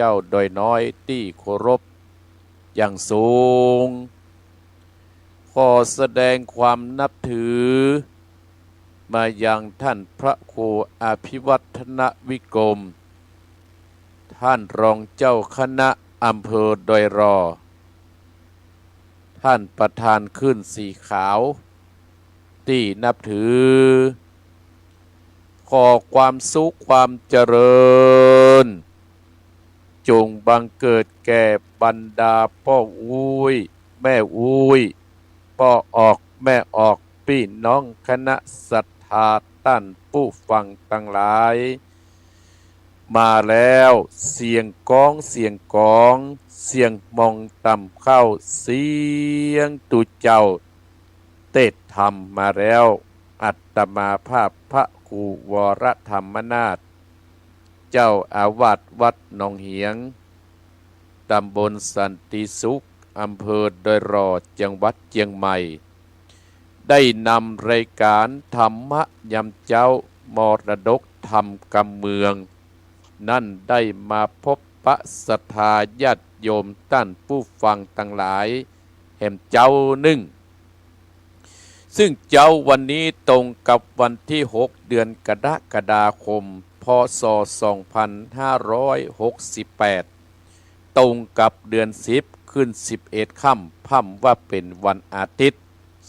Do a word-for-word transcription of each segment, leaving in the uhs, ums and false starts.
เจ้าโดยน้อยตี้เคารพอย่างสูง ขอแสดงความนับถือมายังท่านพระครูอภิวัฒนวิกรม ท่านรองเจ้าคณะอำเภอดอยหล่อ ท่านประธานคลื่นสีขาวตี้นับถือ ขอความสุขความเจริญ จงบังเกิดแก่บรรดาป้ออุ๊ย แม่อุ๊ย ป้อออก แม่ออก ปี้น้องคณะศรัทธาต้านผู้ฟังตังหลาย มาแล้ว เสียงก้อง เสียงกอง เสียงมองต่ำเข้า เสียงตุ๊เจ้าเตศน์ธรรมมาแล้ว อาตมาภาพพระครูวรธรรมนาถ เจ้าอาวาสวัดหนองเหียง ตำบลสันติสุข อำเภอดอยหล่อ จังหวัดเจียงใหม่ ได้นำรายการธรรมะยามเจ๊า มรดกธรรมกำเมือง นั้นได้มาพบปะศรัทธาญาติโยมต้านผู้ฟังตังหลายแหมเจ๊านึ่ง ซึ่งเจ๊าวันนี้ตรงกับวันตี้หก เดือนกรกฎาคม พ.ศ. สองพันห้าร้อยหกสิบแปด ตรงกับเดือนสิบ ขึ้นสิบเอ็ดค่ำ พ่ำว่าเป๋นวันอาทิตย์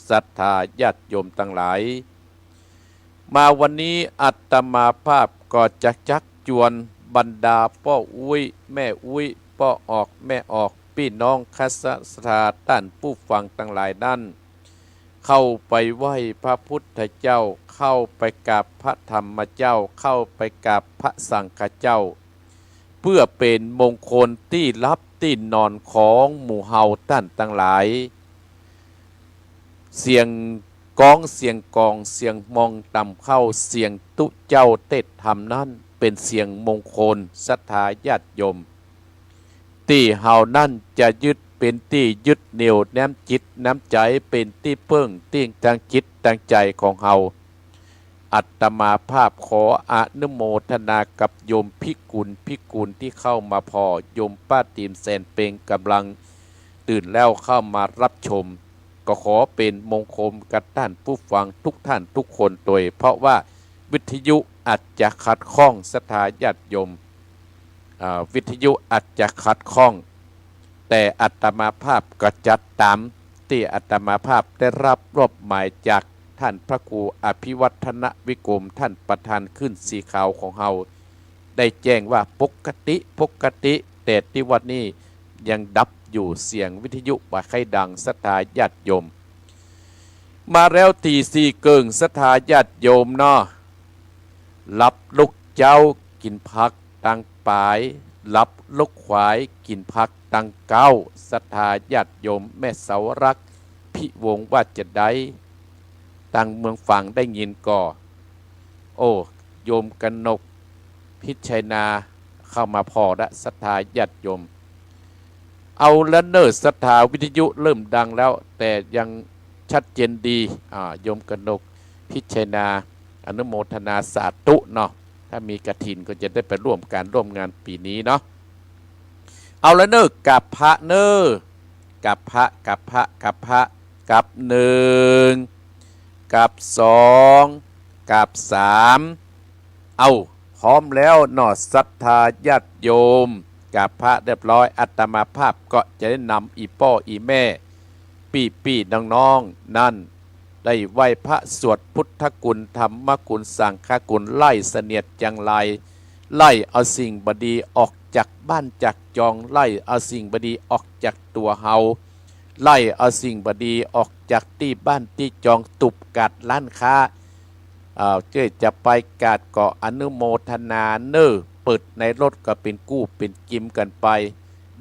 ศรัทธาญาติโยมตังหลาย มาวันนี้อาตมาภาพก็จะจักจวนบรรดาป้ออุ๊ย แม่อุ๊ย ป้อออก แม่ออก ปี้น้องคณะศรัทธาต้านผู้ฟังตังหลายนั้น เข้าไปไหว้พระพุทธเจ้า เข้าไปกราบพระธรรมเจ้า เข้าไปกราบพระสังฆเจ้า เปื้อเป๋นมงคลตี้หลับตี้นอนของหมู่เฮาต้านตังหลาย เสียงก้อง เสียงกอง เสียงมองต่ำเข้า เสียงตุ๊เจ้าเตศน์ธรรมนั้น เป๋นเสียงมงคล ศรัทธาญาติโยม ตี้เฮานั้นจะยึดเป๋นตี้ยึดเหนี่ยวแหนมจิตแหนมใจ๋ เป๋นตี้เปิ้งตี้ตางจิตตางใจ๋ของเฮา อาตมาภาพขออนุโมทนากับโยมภิกขุน ภิกขุณีตี้เข้ามาผ่อ โยมป้าติ๋มแสนเพ็งก่ำลังตื่นแล้วเข้ามารับชม ก็ขอเป๋นมงคลกับต้านผู้ฟังทุกท่านทุกคน โดยเฉพาะว่าวิทยุอาจจะขัดข้อง ศรัทธาญาติโยม อ่า วิทยุอาจจะขัดข้อง แต่อาตมาภาพก็จัดต๋ามตี้อาตมาภาพได้รับมอบหมายจากต้านพระครูอภิวัฒนวิกรม ต้านประธานคลื่นสีขาวของเฮา ได้แจ้งว่าปกติ ปกติ แต่ตี้วันนี้ยังดับอยู่ เสียงวิทยุบ่ใค่ดัง ศรัทธาญาติโยม มาแล้วตี้สี่เกิ่ง ศรัทธาญาติโยมเนาะ หลับลุกเจ๊ากิ๋นผักตังป๋าย หลับลุกขวายกิ๋นผักตังเก๊า ศรัทธาญาติโยม แม่เสาหลัก พิวงศ์ว่าจะใด ตางเมืองฝางได้ยินก่อ โอ้ โยมกนก พิชัยนา เข้ามาผ่อละ ศรัทธาญาติโยม เอาละเน่อ ศรัทธา วิทยุเริ่มดังแล้ว แต่ยังชัดเจนดี อ่า โยมกนก พิชัยนา อนุโมทนาสาธุเนาะ ถ้ามีกฐินก็จะได้ไปร่วมการร่วมงานปี๋นี้เนาะ เอาละเน่อ กราบพระเน่อ กราบพระ กราบพระ กราบพระ กราบหนึ่ง กราบสอง กราบสาม เอา พร้อมแล้วเนาะ ศรัทธาญาติโยม กราบพระเรียบร้อย อาตมาภาพก็จะได้นำอี่ป้ออี่แม่ ปี้ๆ น้องๆ นั้น ได้ไหว้พระสวดพุทธคุณ ธรรมคุณ สังฆคุณ ไล่เสนียดจัญไร ไล่เอาสิ่งบ่ดีออกจากบ้านจากจอง ไล่เอาสิ่งบ่ดีออกจากตั๋วเฮา ไล่เอาสิ่งบ่ดีออกจากตี้บ้านตี้จอง ตุบกาดร้านค้า เอ่อ เจ้าจะไปกาดก็อนุโมทนาเน่อ เปิดในรถก็เป๋นกู้เป๋นกิมกั๋นไป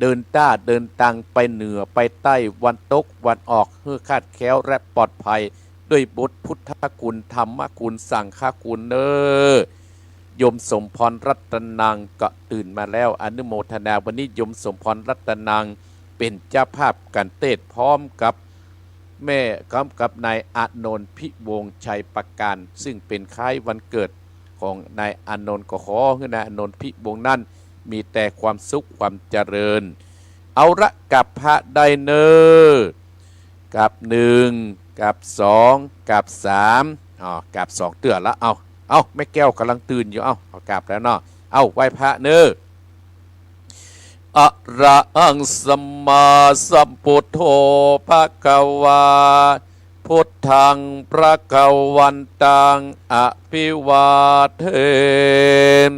เดินต้าเดินตังไปเหนือไปใต้ วันตกวันออก หื้อคลาดแคล้วและปลอดภัย ด้วยบทพุทธคุณ ธรรมคุณ สังฆคุณเน่อ โยมสมพรรัตนังก็ตื่นมาแล้ว อนุโมทนา วันนี้โยมสมพรรัตนังเป๋นเจ้าภาพก๋านเตศน์ พร้อมกับแม่ พร้อมกับนายอานนท์ พิวงศ์ชัยประการ ซึ่งเป๋นคล้ายวันเกิดของนายอานนท์ ก็ขอหื้อนายอานนท์ พิวงศ์นั้น มีแต่ความสุขความเจริญ เอาละ กราบพระได้เน่อ กราบหนึ่ง กราบสอง กราบสาม อ้อ กราบสองเตื้อละ เอา เอา แม่แก้วก่ำลังตื่นอยู่ เอา เอากราบแล้วเนาะ เอา ไหว้พระเน่อ อะระหังสัมมาสัมพุทโธ ภะคะวา พุทธัง ภะคะวันตัง อะภิวาเท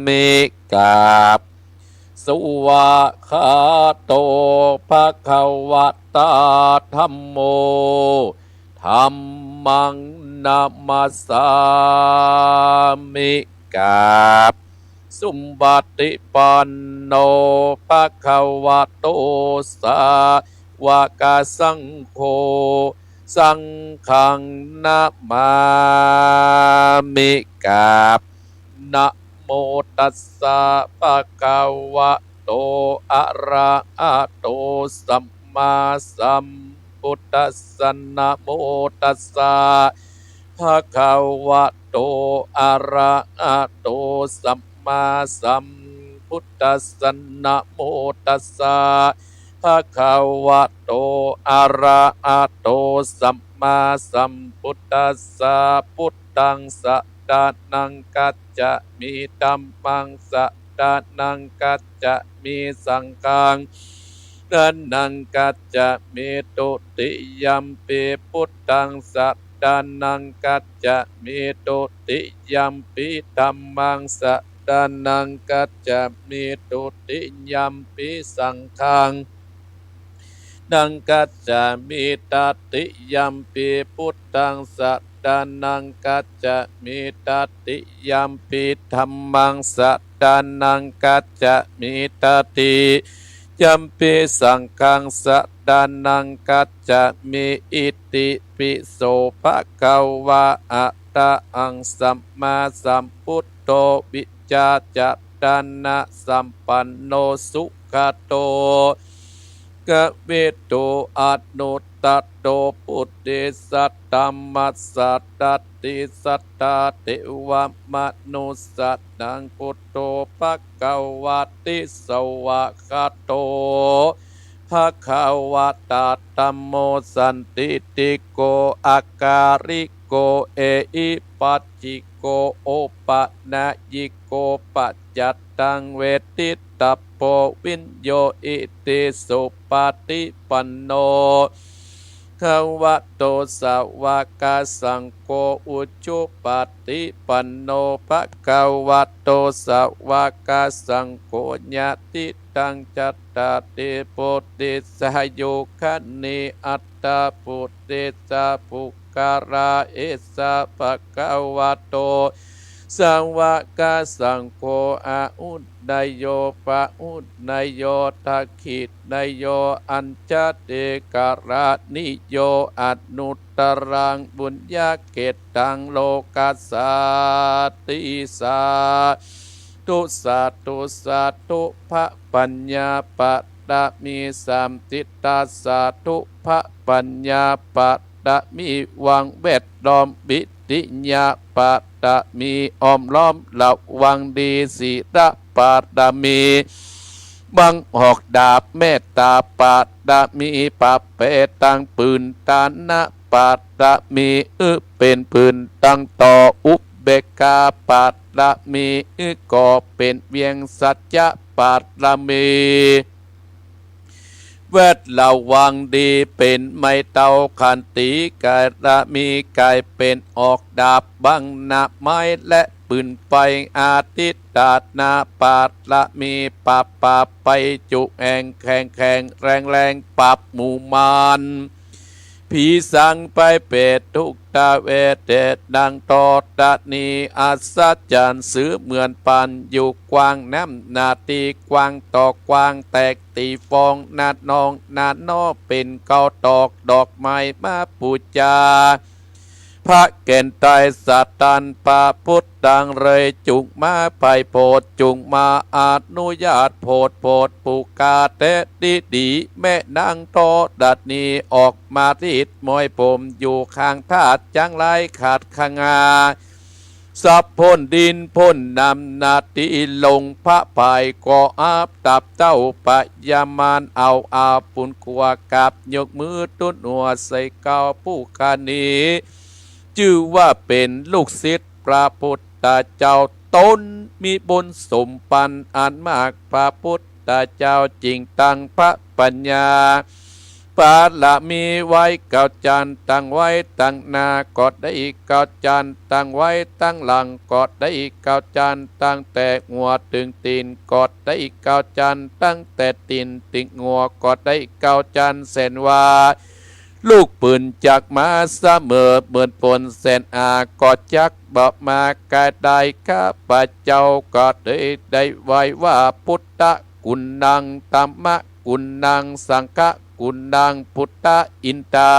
มิ กราบ สวากขาโต ภะคะวะตา ธัมโม ธัมมัง นะมัสสามิ กราบ สุปฏิปันโน ภะคะวะโต สาวกสังโฆ สังฆัง นะมามิ กราบ นะโมตัสสะ ภะคะวะโต อะระหะโต สัมมาสัมพุทธัสสะ นะโมตัสสะ ภะคะวะโต อะระหะโต สัมมาสัมพุทธัสสะ นะโมตัสสะ ภะคะวะโต อะระหะโต สัมมาสัมพุทธัสสะ พุทธัง สะรณัง คัจฉามิ ธัมมัง สะรณัง คัจฉามิ สังฆัง สะรณัง คัจฉามิ ทุติยัมปิ พุทธัง สะรณัง คัจฉามิ ทุติยัมปิ ธัมมัง สะรณัง คัจฉามิ ทุติยัมปิ สังฆัง สะรณัง คัจฉามิ ตติยัมปิ พุทธัง สะรณัง คัจฉามิ ตติยัมปิ ธัมมัง สะรณัง คัจฉามิ ตติยัมปิ สังฆัง สะรณัง คัจฉามิ อิติปิโส ภะคะวะ อะระหัง สัมมาสัมพุทโธ วิชชาจรณะสัมปันโน สุขะโต กะวิทู อนุตตะโร ปุริสะธัมมะสะรถิ สัทธาเทวะมนุสสานัง พุทโธ ภะคะวะติ สวากขาโต ภะคะวะตา ธัมโม สันทิฏฐิโก อะกาลิโก เอหิปัสสิโก โอปะนะยิโก ปัจจัตตัง เวทิตตะโพ วิญโญ อิติสุปะฏิปันโน ภะคะวะโต สาวกสังโฆ อุจุปะฏิปันโน ภะคะวะโต สาวกสังโฆ ยะทิตัง จัตตาริ ปุริสายุคานิ อัตถะ ปุริสะปุคคละ เอสะ ภะคะวะโต สาวกสังโฆ อาหุเนยโย ปะหุเนยโย ทักขิเนยโย อัญชลีกรณิโย อนุตตรัง ปุญญะเขตตัง โลกัสสาติ สาธุ สาธุ สาธุ พระปัญญาปะรมี สามสิทธา สาธุ พระปัญญาปะรมี วงแวดล้อม วิริยะปะรมี อ้อมล้อมระวังดี ศีลปะรมี บังออกดาบ เมตตาปะรมี ปะเปตัง ปืนตานะปะรมี อึเป๋นปืนตังต่อ อุเบกขาปะรมี อึก่อเป๋นเวียง สัจจะปะรมี แวดระวังดี เป๋นไม้เท้า ขันติปะรมี ก๋ายเป๋นออกดาบ บังหน้าไม้และปืนไฟ อธิฏฐานะปะรมี ปราบปราบภัยจุแห่ง แข็งแข็งแรงแรง ปราบหมู่มาร ผีสางภัยเปรต ทุกขเวทนานัง ธรณีอัศจรรย์ เสมือนปานอยู่กว้าง น้ำหน้าตี้กว้างต่อกว้าง แตกตี้ฟอง นาดนองนาดนอ เป๋นเก๊าตอก ดอกไม้มาปู๋จา พระแก่นไตรสถาน พระพุทธังเลย จุ่งมาไพร่โผด จุ่งมาอนุญาตโผด โผดปู๋กาแต๊ดีดี แม่นางธรณีออกมารีดมวยผม อยู่ข้างธาตุจั้งหลายขัดขงา สับพ่นดินพ่นน้ำนาตีลง พระพายก็อับตับเต้า พญามารเอาอาปุนกัว กราบยกมือตุ๊นหัวใส่เก้าผู้ข้านี้ จื้อว่าเป๋นลูกศิษย์พระพุทธเจ้า ต๋นมีบุญสมปันอันมาก พระพุทธเจ้าจึงตั้งพระปัญญา บารมีไว้เก้าจั๊น ตั้งไว้ตังหน้าก็ได้เก้าจั๊น ตั้งไว้ตังหลังก็ได้เก้าจั๊น ตั้งแต่หัวเถิงตี๋นก็ได้เก้าจั๊น ตั้งแต่ตี๋นเถิงหัวก็ได้เก้าจั๊น แสนว่า ลูกปืนจักมาเสมอ เหมือนฝนแสนอา ก็จักบ่มากายได้ ข้าพเจ้าก็เลยได้ไหว้ว่า พุทธะกุณณัง ธัมมะกุณณัง สังฆะกุณณัง พุทธะอินทา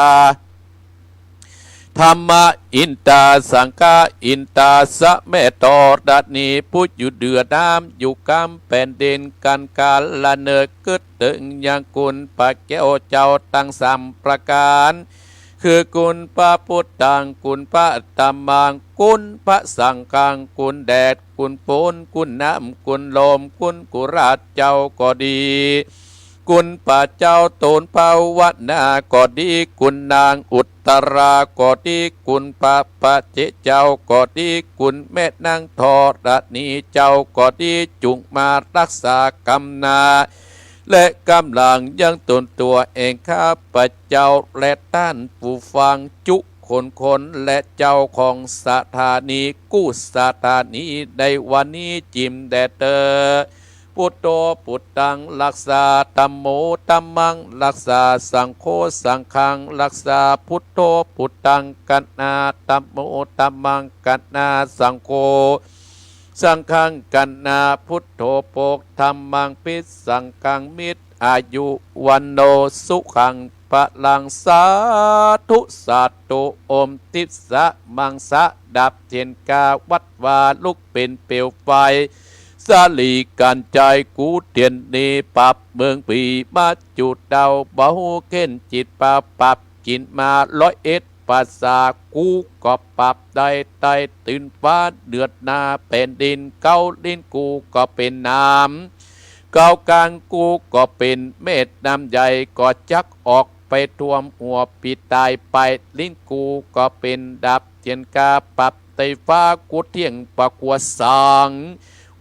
ธัมมะอินทา สังฆะอินทา สะแม่ธรณี ผู้อยู่เหนือน้ำ อยู่กำแผ่นดิน กันกาละเนิด กึ๊ดเถิงยังคุณพระแก้วเจ้าตังสามประก๋าน คือคุณพระพุทธัง คุณพระธัมมัง คุณพระสังฆัง คุณแดด คุณฝน คุณน้ำ คุณลม คุณกุราชเจ้าก็ดี คุณพระเจ้าตูนภาวนาก็ดี คุณนางอุตตราก็ดี คุณพระปัจเจกเจ้าก็ดี คุณแม่นางธรณีเจ้าก็ดี จุ่งมาฮักษากำนา และกำลังยังตนตั๋วแห่งข้าพเจ้า และต้านผู้ฟังจุคนคน และเจ้าของสถานีกู้สถานีในวันนี้จิ่มแด่เต๊อะ พุทโธพุทธังฮักขา ธัมโมธัมมังฮักขา สังโฆสังฆังฮักขา พุทโธพุทธังฮักขา ธัมโมธัมมังฮักขา สังโฆสังฆังฮักขา พุทโธโภค ธัมมังภิกข์ สังฆังมิตร อายุ วัณโณ สุขัง พลัง สาธุ สาธุ อมทิสะมังสะ ดับเทียนกาวัดวาลุกเป๋นเปลวไฟ สาลีกัญชัย กูเตียนนี้ ปราบเมืองผี มาจุเตา เบาเข็ญจิต ปราบ ปราบกิ๋นมา ร้อยเอ็ดภาษา กูก็ปราบได้ ใต้ตื่นฟ้า เหนือหน้าแผ่นดิน เก๊าลิ้นกูก็เป๋นน้ำ เก๊ากลางกูก็เป๋นเมฆ น้ำใหญ่ก็จักออกไปท่วมหัวผีต๋ายไป ลิ้นกูก็เป๋นดับเทียนกา ปรับไต้ฟ้า กูเตี้ยงประกัวสัง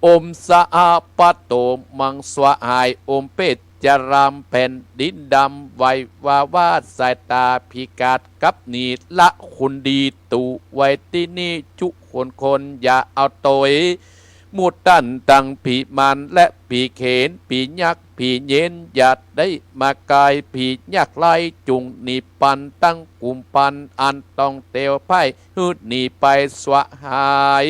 อมสะอาปะโต มังสวะหาย อมเพชฌาราม แผ่นดินดำ ไหววาวา สายต๋าพิกาศ กลับหนีละคนดี ตู่ไว้ตี้นี่จุคนคน อย่าเอาตวย หมู่ต้านตังผีมารและผีเขน ผียักษ์ผีเยน อย่าได้มาใก้ ผียักษ์ร้ายจุ่งหนีปัน ตังกุมปันอันต้องเตียวไพร่ หื้อหนีไปสวะหาย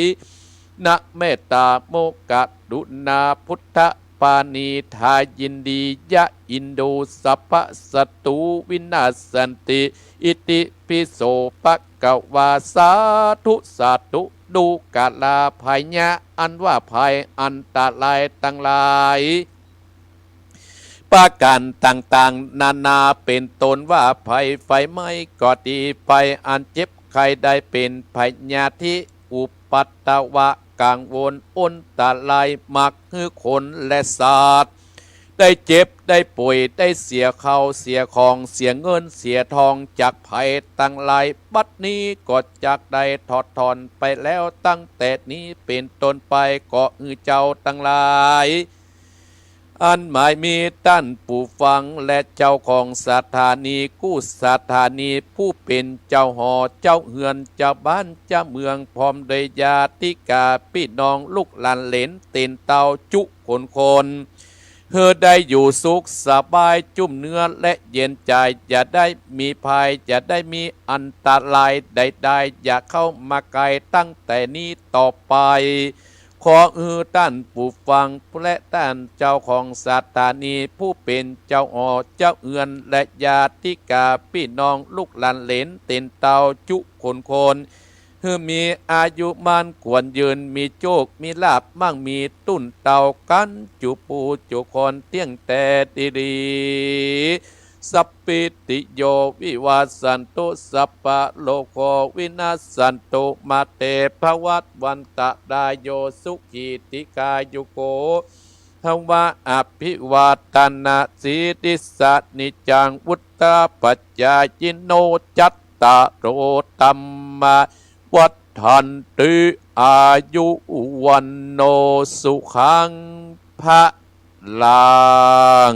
นะเมตตาโมกะรุณา พุทธปาณีทายินดียะ อินดูสัพพะศัตรูวินาสสันติ อิติปิโสภะคะวา สาธุ สาธุ ดูกราภัยยะ อันว่าภัยอันตรายตังหลาย ประก๋านต่างๆ นานา เป๋นต้นว่าภัยไฟไหม้ก็ดี ภัยอันเจ็บไข้ได้เป๋น พยาธิ อุปัตตวะ กังวล อันตราย มักหื้อคนและสัตว์ ได้เจ็บ ได้ป่วย ได้เสียข้าว เสียของ เสียเงิน เสียทอง จากภัยตังหลาย บัดนี้ก็จักได้ถอดถอนไปแล้ว ตั้งแต่นี้เป๋นต้นไป ก็หื้อเจ้าตังหลาย อันหมายมีต้านผู้ฟัง และเจ้าของสถานีกู้สถานี ผู้เป๋นเจ้าหอ เจ้าเฮือน เจ้าบ้าน เจ้าเมือง พร้อมด้วยญาติกาปี้น้อง ลูกหลานเหลนเตียนเต้าจุคนคน หื้อได้อยู่สุขสบาย จุ่มเนื้อและเย็นใจ๋ อย่าได้มีภัย อย่าได้มีอันตรายใดๆ อย่าเข้ามาใก้ ตั้งแต่นี้ต่อไป ขอหื้อต้านผู้ฟัง และต้านเจ้าของสถานี ผู้เป๋นเจ้าหอ เจ้าเฮือน และญาติกาปี้น้อง ลูกหลานเหลนเตียนเต้าจุคนคน หื้อมีอายุมั่นขวัญยืน มีโชคมีลาภมั่งมีตุ้นเต้ากั๋น จุผู้จุคน เตี้ยงแต่ดี สัพพีติโยวิวัชชันตุ สัพพะโรโควินัสสันตุ มาเตภวัตวันตะราโย สุขีติกายุโกภวะ อภิวาทะนะสีลิสสะนิจจังวุฑฒาปจายิโน จัตตาโรธัมมาวัฑฒันติ อายุวัณโณสุขังพะลัง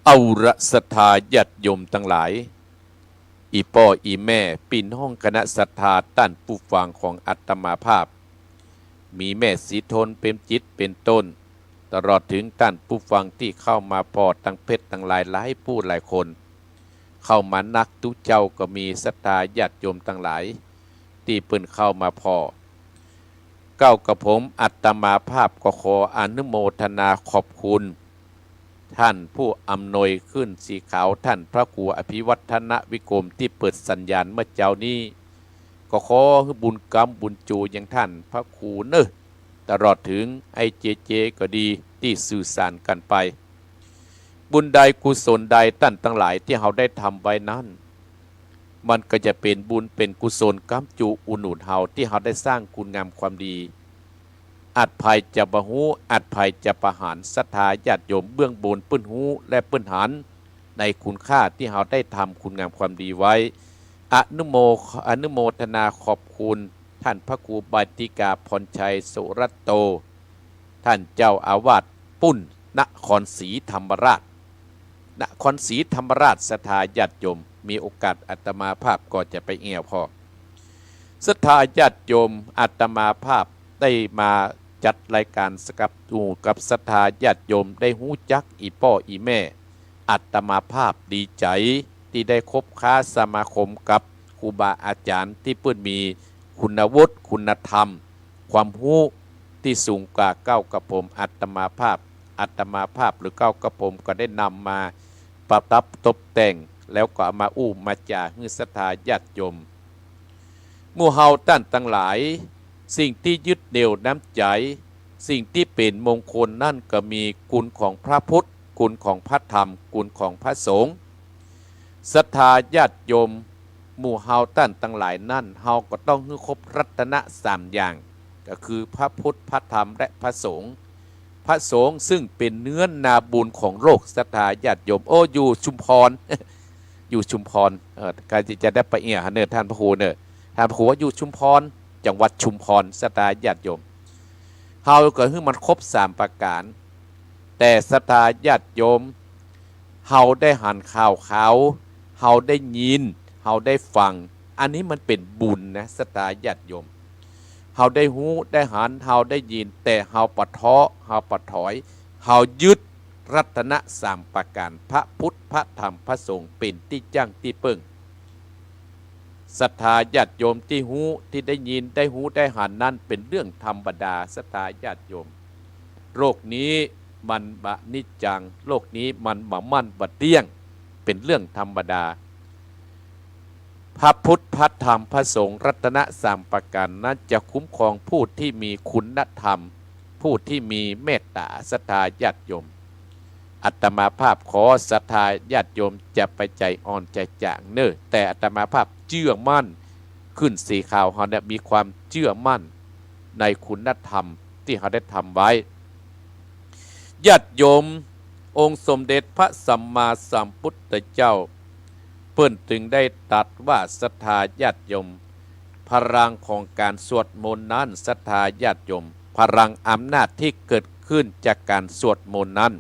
เอาละศรัทธาญาติโยมตังหลาย อี่ป้ออี่แม่ปี้น้องคณะศรัทธาต้านผู้ฟังของอาตมาภาพ มีแม่ศรีทนเปรมจิตเป๋นต้น ตลอดเถิงต้านผู้ฟังตี้เข้ามาผ่อตางเฟซตังหลายหลายผู้หลายคน เข้ามานักตุ๊เจ้าก็มีศรัทธาญาติโยมตังหลาย ตี้เปิ้นเข้ามาผ่อ เก้ากระผมอาตมาภาพก็ขออนุโมทนาขอบคุณ ต้านผู้อำนวยขึ้นสีขาว ต้านพระครูอภิวัฒนวิกรมตี้เปิดสัญญาณเมื่อเจ๊านี้ ก็ขอหื้อบุญกำบุญจูยังต้านพระครูเน่อ ตลอดเถิงไอ้เจเจก็ดีตี้สื่อสารกั๋นไป บุญใดกุศลใดต้านตังหลายตี้เฮาได้ทำไว้นั้น มันก็จะเป๋นบุญเป๋นกุศลกำจูอุดหนุนเฮาตี้เฮาได้สร้างคุณงามความดี อันใผจะบ่ฮู้ อันใผจะบ่หัน ศรัทธาญาติโยมเบื้องบนเปิ้นฮู้และเปิ้นหัน ในคุณค่าตี้เฮาได้ทำคุณงามความดีไว้ อนุโม อนุโมทนาขอบคุณต้านพระครูบาติกาพรชัยโสรัตโต ต้านเจ้าอาวาสปุ้นนครศรีธรรมราช นครศรีธรรมราช ศรัทธาญาติโยม มีโอกาสอาตมาภาพก็จะไปเอี่ยวผ่อ ศรัทธาญาติโยม อาตมาภาพได้มาจัดรายก๋านสกับหมู่กับศรัทธาญาติโยมได้ฮู้จักอี่ป้ออี่แม่ อาตมาภาพดีใจ๋ตี้ได้คบค้าสมาคมกับครูบาอาจ๋ารย์ตี้เปิ้นมีคุณวุฒิคุณธรรม ความฮู้ตี้สูงกว่าเก้ากระผมอาตมาภาพ อาตมาภาพหรือเก้ากระผมก็ได้นำมาประดับตกแต่ง แล้วก็เอามาอู้มาจ๋าหื้อศรัทธาญาติโยม หมู่เฮาต้านตังหลาย สิ่งตี้ยึดเหนี่ยวน้ำใจ๋ สิ่งตี้เป๋นมงคลนั้นก็มีคุณของพระพุทธ คุณของพระธรรม คุณของพระสงฆ์ ศรัทธาญาติโยม หมู่เฮาต้านตังหลายนั้น เฮาก็ต้องหื้อครบรัตนะสามอย่าง ก็คือพระพุทธ พระธรรม และพระสงฆ์ พระสงฆ์ซึ่งเป๋นเนื้อนาบุญของโลก ศรัทธาญาติโยม โอ้ อยู่ชุมพร อยู่ชุมพร เอ่อ ใครจะได้ไปเอี่ยวเน่อ ต้านพระครูเน่อ ต้านพระครูว่าอยู่ชุมพร จังหวัดชุมพร ศรัทธาญาติโยม เฮาก็หื้อมันครบสามประก๋าน แต่ศรัทธาญาติโยม เฮาได้หันข่าวเขา เฮาได้ยิน เฮาได้ฟัง อันนี้มันเป๋นบุญนะ ศรัทธาญาติโยม เฮาได้ฮู้ ได้หัน เฮาได้ยิน แต่เฮาบ่ท้อ เฮาบ่ถอย เฮายึดรัตนะสามประก๋าน พระพุทธ พระธรรม พระสงฆ์ เป๋นตี้จั้งตี้เปิ้ง ศรัทธาญาติโยมตี้ฮู้ ตี้ได้ยิน ได้ฮู้ ได้หันนั้นเป๋นเรื่องธรรมดา ศรัทธาญาติโยม โลกนี้มันบ่นิจจัง โลกนี้มันบ่มั่นบ่เตี้ยง เป๋นเรื่องธรรมดา พระพุทธ พระธรรม พระสงฆ์ รัตนะสามประก๋านนั้นจะคุ้มครองผู้ตี้มีคุณธรรม ผู้ตี้มีเมตต๋า ศรัทธาญาติโยม อาตมาภาพขอศรัทธาญาติโยมจะไปใจ๋อ่อนใจ๋จ๋างเน่อ แต่อาตมาภาพเจื้อมั่น ขึ้นสีขาวเฮาเนี่ยมีความเจื้อมั่นในคุณธรรมตี้เฮาได้ทำไว้ ญาติโยม องค์สมเด็จพระสัมมาสัมพุทธเจ้า เปิ้นจึงได้ตรัสว่า ศรัทธาญาติโยม พลังของก๋านสวดมนต์นั้น ศรัทธาญาติโยม พลังอำนาจตี้เกิดขึ้นจากก๋านสวดมนต์นั้น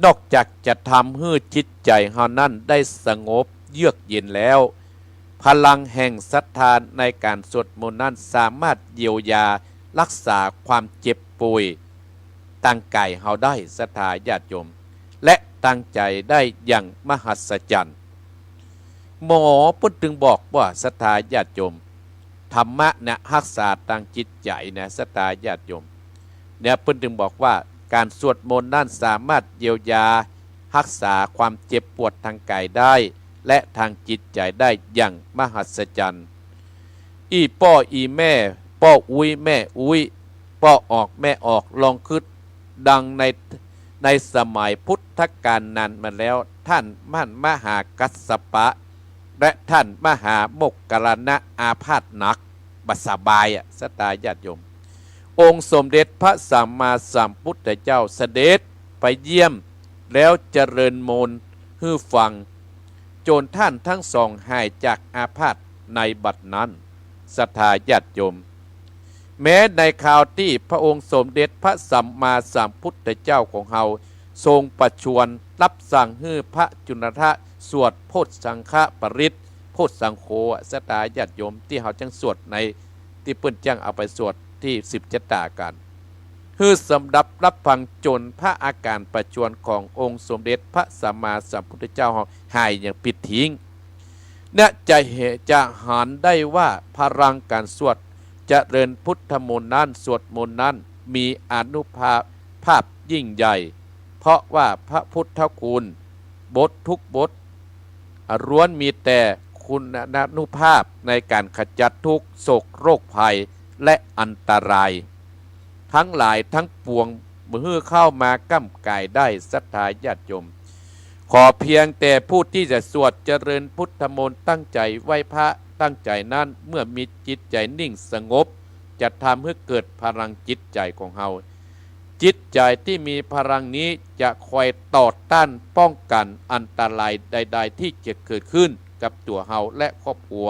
นอกจากจะทำหื้อจิตใจ๋เฮานั้นได้สงบเยือกเย็นแล้ว พลังแห่งศรัทธาในก๋านสวดมนต์นั้นสามารถเยียวยารักษาความเจ็บป่วยตางก๋ายเฮาได้ ศรัทธาญาติโยม และตางใจ๋ได้อย่างมหัศจรรย์ หมอเปิ้นจึงบอกว่า ศรัทธาญาติโยม ธรรมะเนี่ยฮักษาตางจิตใจ๋นะ ศรัทธาญาติโยม เนี่ยเปิ้นจึงบอกว่าก๋านสวดมนต์นั้นสามารถเยียวยาฮักษาความเจ็บปวดตางก๋ายได้ และตางจิตใจ๋ได้อย่างมหัศจรรย์ อี่ป้ออี่แม่ ป้ออุ๊ยแม่อุ๊ย ป้อออกแม่ออก ลองกึ๊ดดังใน ในสมัยพุทธ ตก๋าลนานมาแล้ว ต้านมหากัสสปะ และต้านมหาโมคคัลลานะอาพาธหนัก บ่สบายอะ ศรัทธาญาติโยม องค์สมเด็จพระสัมมาสัมพุทธเจ้าเสด็จไปเยี่ยม แล้วเจริญมนต์หื้อฟัง จ๋นต้านตึงสองหายจากอาพาธในบัดนั้น ศรัทธาญาติโยม แม้ในคราวตี้พระองค์สมเด็จพระสัมมาสัมพุทธเจ้าของเฮาทรงประชวรรับสั่งหื้อพระจุลทัตถ์สวดโพชฌังคปริตร โพชฌังโฆ ศรัทธาญาติโยม ตี้เฮาจั้งสวดใน ตี้เปิ้นจั้งเอาไปสวดตี้สืบจะต๋ากั๋น หื้อสดับรับฟังจ๋นพระอาการประชวรขององค์สมเด็จพระสัมมาสัมพุทธเจ้าเฮาหายอย่างปิดทิ้ง เนี่ยจะเห็น จะหันได้ว่าพลังก๋านสวดเจริญพุทธมนต์นั้น สวดมนต์นั้นมีอานุภาพ ภาพยิ่งใหญ่ เพราะว่าพระพุทธคุณบททุกบท ล้วนมีแต่คุณานุภาพในก๋านขจัดทุกข์โศกโรคภัยและอันตราย ตึงหลายตึงปวง บ่หื้อเข้ามาก้ำก๋ายได้ ศรัทธาญาติโยม ขอเพียงแต่ผู้ตี้จะสวดเจริญพุทธมนต์ตั้งใจ๋ไหว้พระตั้งใจ๋นั้น เมื่อมีจิตใจ๋นิ่งสงบ จะทำหื้อเกิดพลังจิตใจ๋ของเฮา จิตใจ๋ตี้มีพลังนี้จะคอยต่อต้านป้องกั๋นอันตรายใดๆ ตี้จะเกิดขึ้นกับตั๋วเฮาและครอบครัว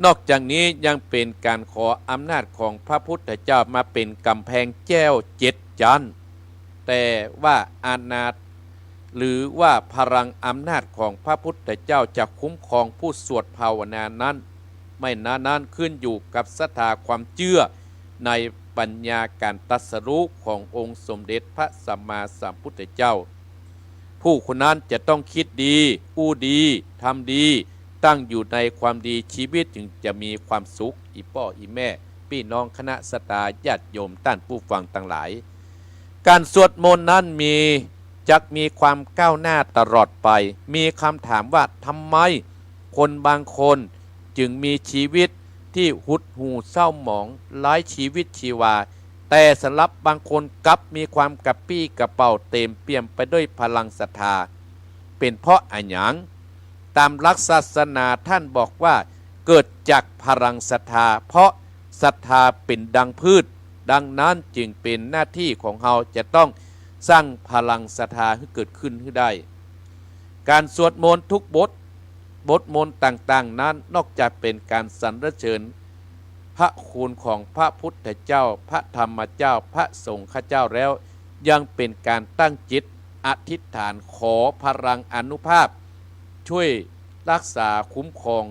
นอกจากนี้ยังเป๋นก๋านขออำนาจของพระพุทธเจ้ามาเป๋นก๋ำแพงแก้วเจ็ดจั๊น แต่ว่าอานาถ หรือว่าพลังอำนาจของพระพุทธเจ้าจะคุ้มครองผู้สวดภาวนานั้น ไม่นั้นนั้นขึ้นอยู่กับศรัทธาความเจื้อในปัญญาก๋านตรัสรู้ขององค์สมเด็จพระสัมมาสัมพุทธเจ้า ผู้คนนั้นจะต้องกึ๊ดดี อู้ดี ทำดี ตั้งอยู่ในความดี ชีวิตจึงจะมีความสุข อี่ป้ออี่แม่ ปี้น้องคณะศรัทธาญาติโยมต้านผู้ฟังตังหลาย ก๋านสวดมนต์นั้นมี จักมีความก้าวหน้าตลอดไป มีกำถามว่าทำไมคนบางคนจึงมีชีวิตตี้หดหู่เศร้าหมอง ไร้ชีวิตชีวา แต่สำหรับบางคนกลับมีความกระปรี้กระเปร่าเต๋มเปี่ยมไปด้วยพลังศรัทธา เป๋นเพราะอะหยัง ต๋ามหลักศาสนาต้านบอกว่าเกิดจากพลังศรัทธา เพราะศรัทธาเป๋นดังพืช ดังนั้นจึงเป๋นหน้าตี้ของเฮาจะต้องสร้างพลังศรัทธาหื้อเกิดขึ้นหื้อได้ ก๋านสวดมนต์ทุกบท บทมนต์ต่างๆ นั้น นอกจากเป๋นก๋านสรรเสริญพระคุณของพระพุทธเจ้า พระธรรมเจ้า พระสงฆ์เจ้าแล้ว ยังเป๋นก๋านตั้งจิตอธิษฐานขอพลังอานุภาพ ช่วยรักษาคุ้มครอง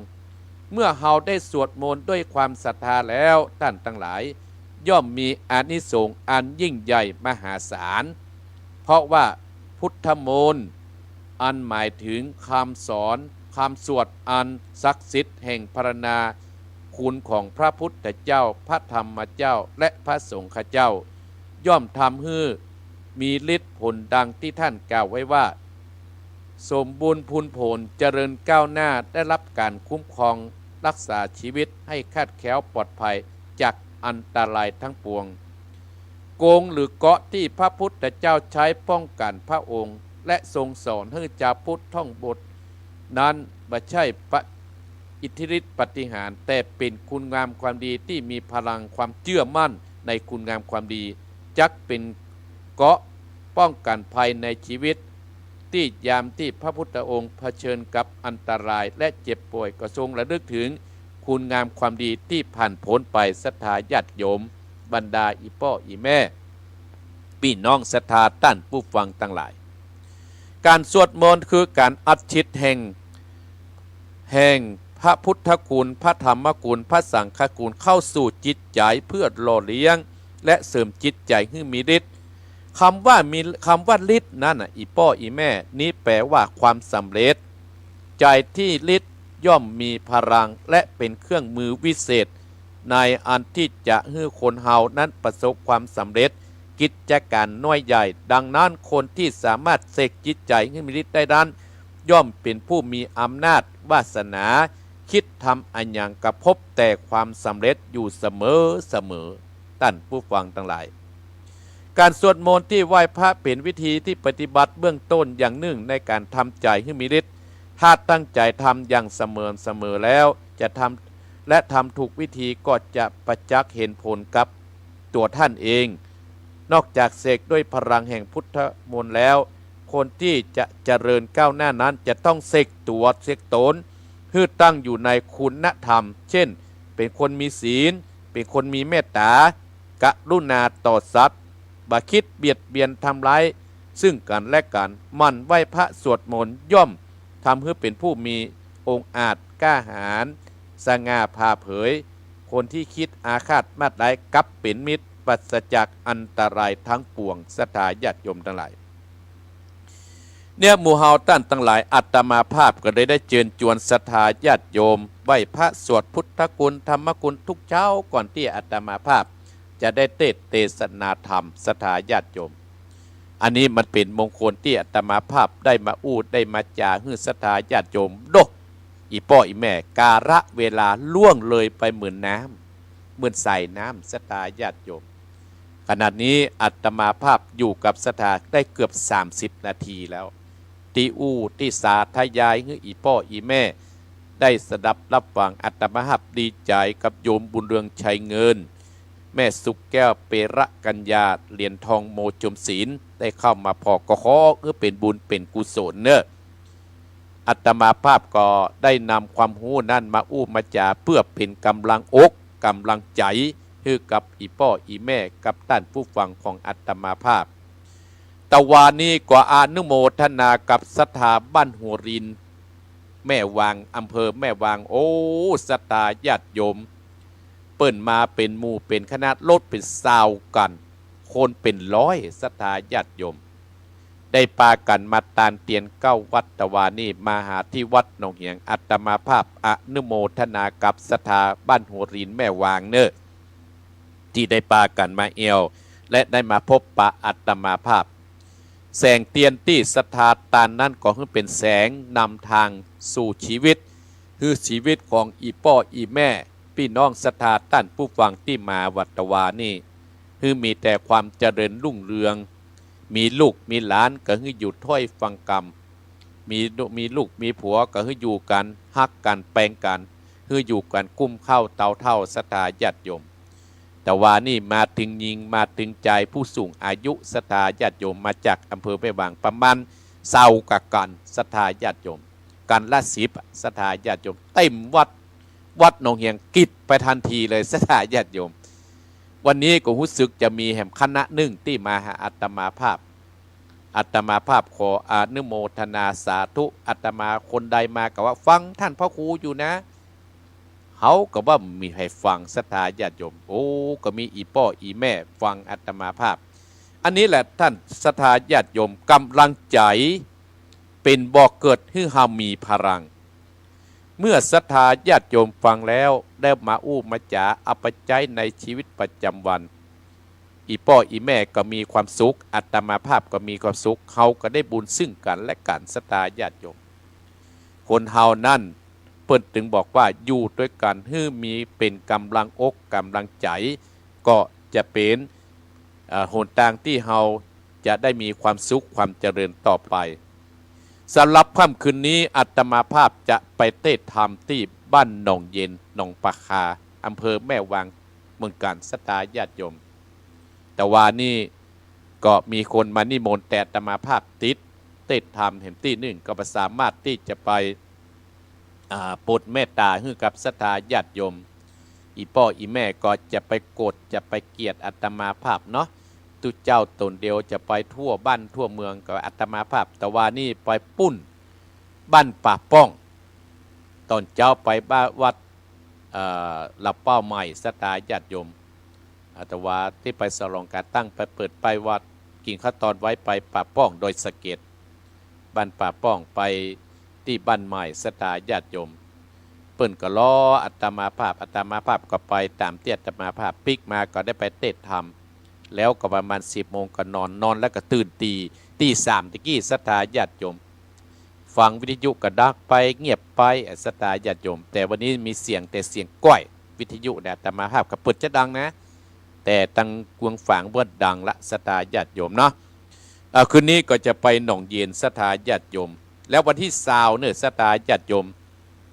เมื่อเฮาได้สวดมนต์ด้วยความศรัทธาแล้ว ต้านตังหลาย ย่อมมีอานิสงส์อันยิ่งใหญ่มหาศาล เพราะว่าพุทธมนต์ อันหมายถึงคำสอน คำสวดอันศักดิ์สิทธิ์แห่งพรรณนาคุณของพระพุทธเจ้า พระธรรมเจ้า และพระสงฆ์เจ้า ย่อมทำหื้อมีฤทธิ์ผลดังตี้ต้านกล่าวไว้ว่า สมบูรณ์พูนผล เจริญก้าวหน้า ได้รับก๋านคุ้มครองรักษาชีวิตให้คลาดแคล้วปลอดภัยจากอันตรายทั้งปวง กรงหรือเกราะตี้พระพุทธเจ้าใจ๊ป้องกั๋นพระองค์ และทรงสอนหื้อจาวพุทธท่องบทนั้นบ่ใจ้ปะ อิทธิฤทธิ์ปาฏิหาริย์ แต่เป๋นคุณงามความดีตี้มีพลังความเจื้อมั่นในคุณงามความดี จักเป๋นเกราะป้องกั๋นภัยในชีวิต ตี้ยามตี้พระพุทธองค์เผชิญกับอันตรายและเจ็บป่วย ก็ทรงระลึกถึงคุณงามความดีตี้ผ่านผลไป ศรัทธาญาติโยม บรรดาอี่ป้ออี่แม่ ปี้น้องศรัทธาต้านผู้ฟังตังหลาย ก๋านสวดมนต์คือก๋านอัดฉีดแห่ง แห่งพระพุทธคุณ พระธรรมคุณ พระสังฆคุณเข้าสู่จิตใจ๋เพื่อหล่อเลี้ยง และเสริมจิตใจ๋หื้อมีฤทธิ์ กำว่ามี กำว่าฤทธิ์นั้นน่ะ อี่ป้ออี่แม่ นี้แปลว่าความสำเร็จ ใจ๋ตี้ฤทธิ์ย่อมมีพลัง และเป๋นเครื่องมือวิเศษ ในอันตี้จะหื้อคนเฮานั้นประสบความสำเร็จกิจก๋านน้อยใหญ่ ดังนั้นคนตี้สามารถเสกจิตใจ๋หื้อมีฤทธิ์ได้นั้น ย่อมเป๋นผู้มีอำนาจวาสนา กึ๊ดทำอะหยังก็พบแต่ความสำเร็จอยู่เสมอเสมอ ต้านผู้ฟังตังหลาย ก๋านสวดมนต์ตี้ไหว้พระเป๋นวิธีตี้ปฏิบัติเบื้องต้นอย่างนึ่งในก๋านทำใจ๋หื้อมีฤทธิ์ ถ้าตั้งใจ๋ทำอย่างสม่ำเสมอแล้วจะทำ และทำถูกวิธีก็จะประจักษ์เห็นผลกับตั๋วต้านเอง นอกจากเสกด้วยพลังแห่งพุทธมนต์แล้ว คนตี้จะเจริญก้าวหน้านั้นจะต้องเสกตั๋วเสกต๋นหื้อตั้งอยู่ในคุณธรรม เช่น เป๋นคนมีศีล เป๋นคนมีเมตต๋า กรุณาต่อสัตว์ บ่คิดเบียดเบียนทำร้ายซึ่งกั๋นและกั๋น หมั่นไหว้พระสวดมนต์ย่อมทำหื้อเป๋นผู้มีองอาจกล้าหาญ สง่าผ่าเผย คนตี้คิดอาฆาตมาตร้ายกลับเป๋นมิตร ปราศจากอันตรายทั้งปวง ศรัทธาญาติโยมตังหลาย เนี่ยหมู่เฮาต้านตังหลาย อาตมาภาพก็ได้ ได้เจิญจวนศรัทธาญาติโยมไหว้พระสวดพุทธคุณธรรมคุณทุกเจ๊าก่อนตี้อาตมาภาพจะได้เตสน์เตสนาธรรม ศรัทธาญาติโยม อันนี้มันเป๋นมงคลตี้อาตมาภาพได้มาอู้ได้มาจ๋าหื้อศรัทธาญาติโยม โด อี่ป้ออี่แม่ กาละเวลาล่วงเลยไปเหมือนน้ำ เหมือนสายน้ำ ศรัทธาญาติโยม ขณะนี้อาตมาภาพอยู่กับศรัทธาได้เกือบสามสิบนาทีแล้ว ตี้อู้ตี้สาธยายหื้ออี่ป้ออี่แม่ได้สดับฮับฟัง อาตมาภาพดีใจ๋กับโยมบุญเรืองชัยเงิน แม่สุขแก้วเประกัญญา เหรียญทองโมจมศีล ได้เข้ามาผ่อ ก็ขอหื้อเป๋นบุญเป๋นกุศลเน่อ อาตมาภาพก็ได้นำความฮู้นั้นมาอู้มาจ๋าเปื้อเป๋นก๋ำลังอกก๋ำลังใจ๋หื้อกับอี่ป้ออี่แม่กับต้านผู้ฟังของอาตมาภาพ ตะวานี้ก็อนุโมทนากับศรัทธาบ้านหัวริน แม่วาง อำเภอแม่วาง โอ้ ศรัทธาญาติโยม เปิ้นมาเป๋นหมู่เป๋นคณะ ลดเป๋นซาวกั๋น คนเป๋นร้อย ศรัทธาญาติโยม ได้ปากั๋นมาตานเตียนเก๊าวัด ตะวานี้มาหาตี้วัดหนองเหียง อาตมาภาพอนุโมทนากับศรัทธาบ้านหัวรินแม่วางเน่อ ตี้ได้ปากั๋นมาแอ่ว และได้มาพบปะอาตมาภาพ แสงเตียนตี้ศรัทธาตานนั้นก็หื้อเป๋นแสงนำตางสู่จีวิต หื้อจีวิตของอี่ป้ออี่แม่ ปี้น้องศรัทธาต้านผู้ฟังตี้มาวัดตะวานี้ หื้อมีแต่ความเจริญรุ่งเรือง มีลูกมีหลานก็หื้ออยู่ถ้อยฟังกำ มีลูก มีลูกมีผัวก็หื้ออยู่กั๋น ฮักกั๋น แปงกั๋น หื้ออยู่กั๋นกุ้มข้าวเตาเถ้า ศรัทธาญาติโยม ตะวานี้มาเถิงญิง มาเถิงจาย ผู้สูงอายุ ศรัทธาญาติโยม มาจากอำเภอแม่วางประมาณซาวกว่ากั๋น ศรัทธาญาติโยม กั๋นละสิบ ศรัทธาญาติโยม เต็มวัด วัดหนองเหียงกิดไปตันทีเลย ศรัทธาญาติโยม วันนี้ก็ฮู้สึกจะมีแหมคณะหนึ่งตี้มาหาอาตมาภาพ อาตมาภาพขออนุโมทนาสาธุ อาตมาคนใดมาก็ว่าฟังต้านพระครูอยู่นะ เฮาก็ว่ามีใผฟัง ศรัทธาญาติโยม โอ้ ก็มีอี่ป้ออี่แม่ฟังอาตมาภาพ อันนี้แหละต้านศรัทธาญาติโยม ก๋ำลังใจ๋เป๋นบ่อเกิดหื้อเฮามีพลัง เมื่อศรัทธาญาติโยมฟังแล้ว ได้มาอู้มาจ๋า เอาไปใจ๊ในจีวิตประจ๋ำวัน อี่ป้ออี่แม่ก็มีความสุข อาตมาภาพก็มีความสุข เฮาก็ได้บุญซึ่งกั๋นและกั๋น ศรัทธาญาติโยม คนเฮานั้นเปิ้นตึงบอกว่าอยู่ตวยกั๋นหื้อมีเป๋นก๋ำลังอกก๋ำลังใจ๋ ก็จะเป๋น เอ่อ หนตางตี้เฮาจะได้มีความสุขความเจริญต่อไป สำหรับค่ำคืนนี้อาตมาภาพจะไปเตสน์ธรรมตี้บ้านหนองเย็น หนองปลาคา อำเภอแม่วางเหมือนกั๋น ศรัทธาญาติโยม ตะวานี้ก็มีคนมานิมนต์ แต่อาตมาภาพติดเตสน์ธรรมแหมตี้นึ่ง ก็บ่สามารถตี้จะไป อ่า โปรดเมตต๋าหื้อกับศรัทธาญาติโยม อี่ป้ออี่แม่ก็จะไปโกรธจะไปเกลียดอาตมาภาพเนาะ ตุ๊เจ้าต๋นเดียวจะไปทั่วบ้านทั่วเมือง ก็อาตมาภาพตะวานี้ไปปุ้นบ้านป่าป้อง ต๋อนเจ๊าไปบ้านวัด เอ่อ หลับเป้าใหม่ ศรัทธาญาติโยม อาตมาตี้ไปสลองก๋าตั้ง ไปเปิดป้ายวัด กิ๋นข้าวตอนไว้ ไปป่าป้องดอยสะเก็ด บ้านป่าป้อง ไปตี้บ้านใหม่ ศรัทธาญาติโยม เปิ้นก็รออาตมาภาพ อาตมาภาพก็ไปต๋ามตี้อาตมาภาพปิ๊กมา ก็ได้ไปเตสน์ธรรม แล้วก็ประมาณสิบโมงก็นอน นอนแล้วก็ตื่นตี ตีสามตะกี้ ศรัทธาญาติโยม ฟังวิทยุก็ดับไป เงียบไป ศรัทธาญาติโยม แต่วันนี้มีเสียง แต่เสียงก้อย วิทยุเนี่ย อาตมาภาพก็เปิดจะดังนะ แต่ตังกวงฝางบ่ดังละ ศรัทธาญาติโยมเนาะ เอ่อ คืนนี้ก็จะไปหนองเย็น ศรัทธาญาติโยม แล้ววันตี้ซาวเน่อ ศรัทธาญาติโยม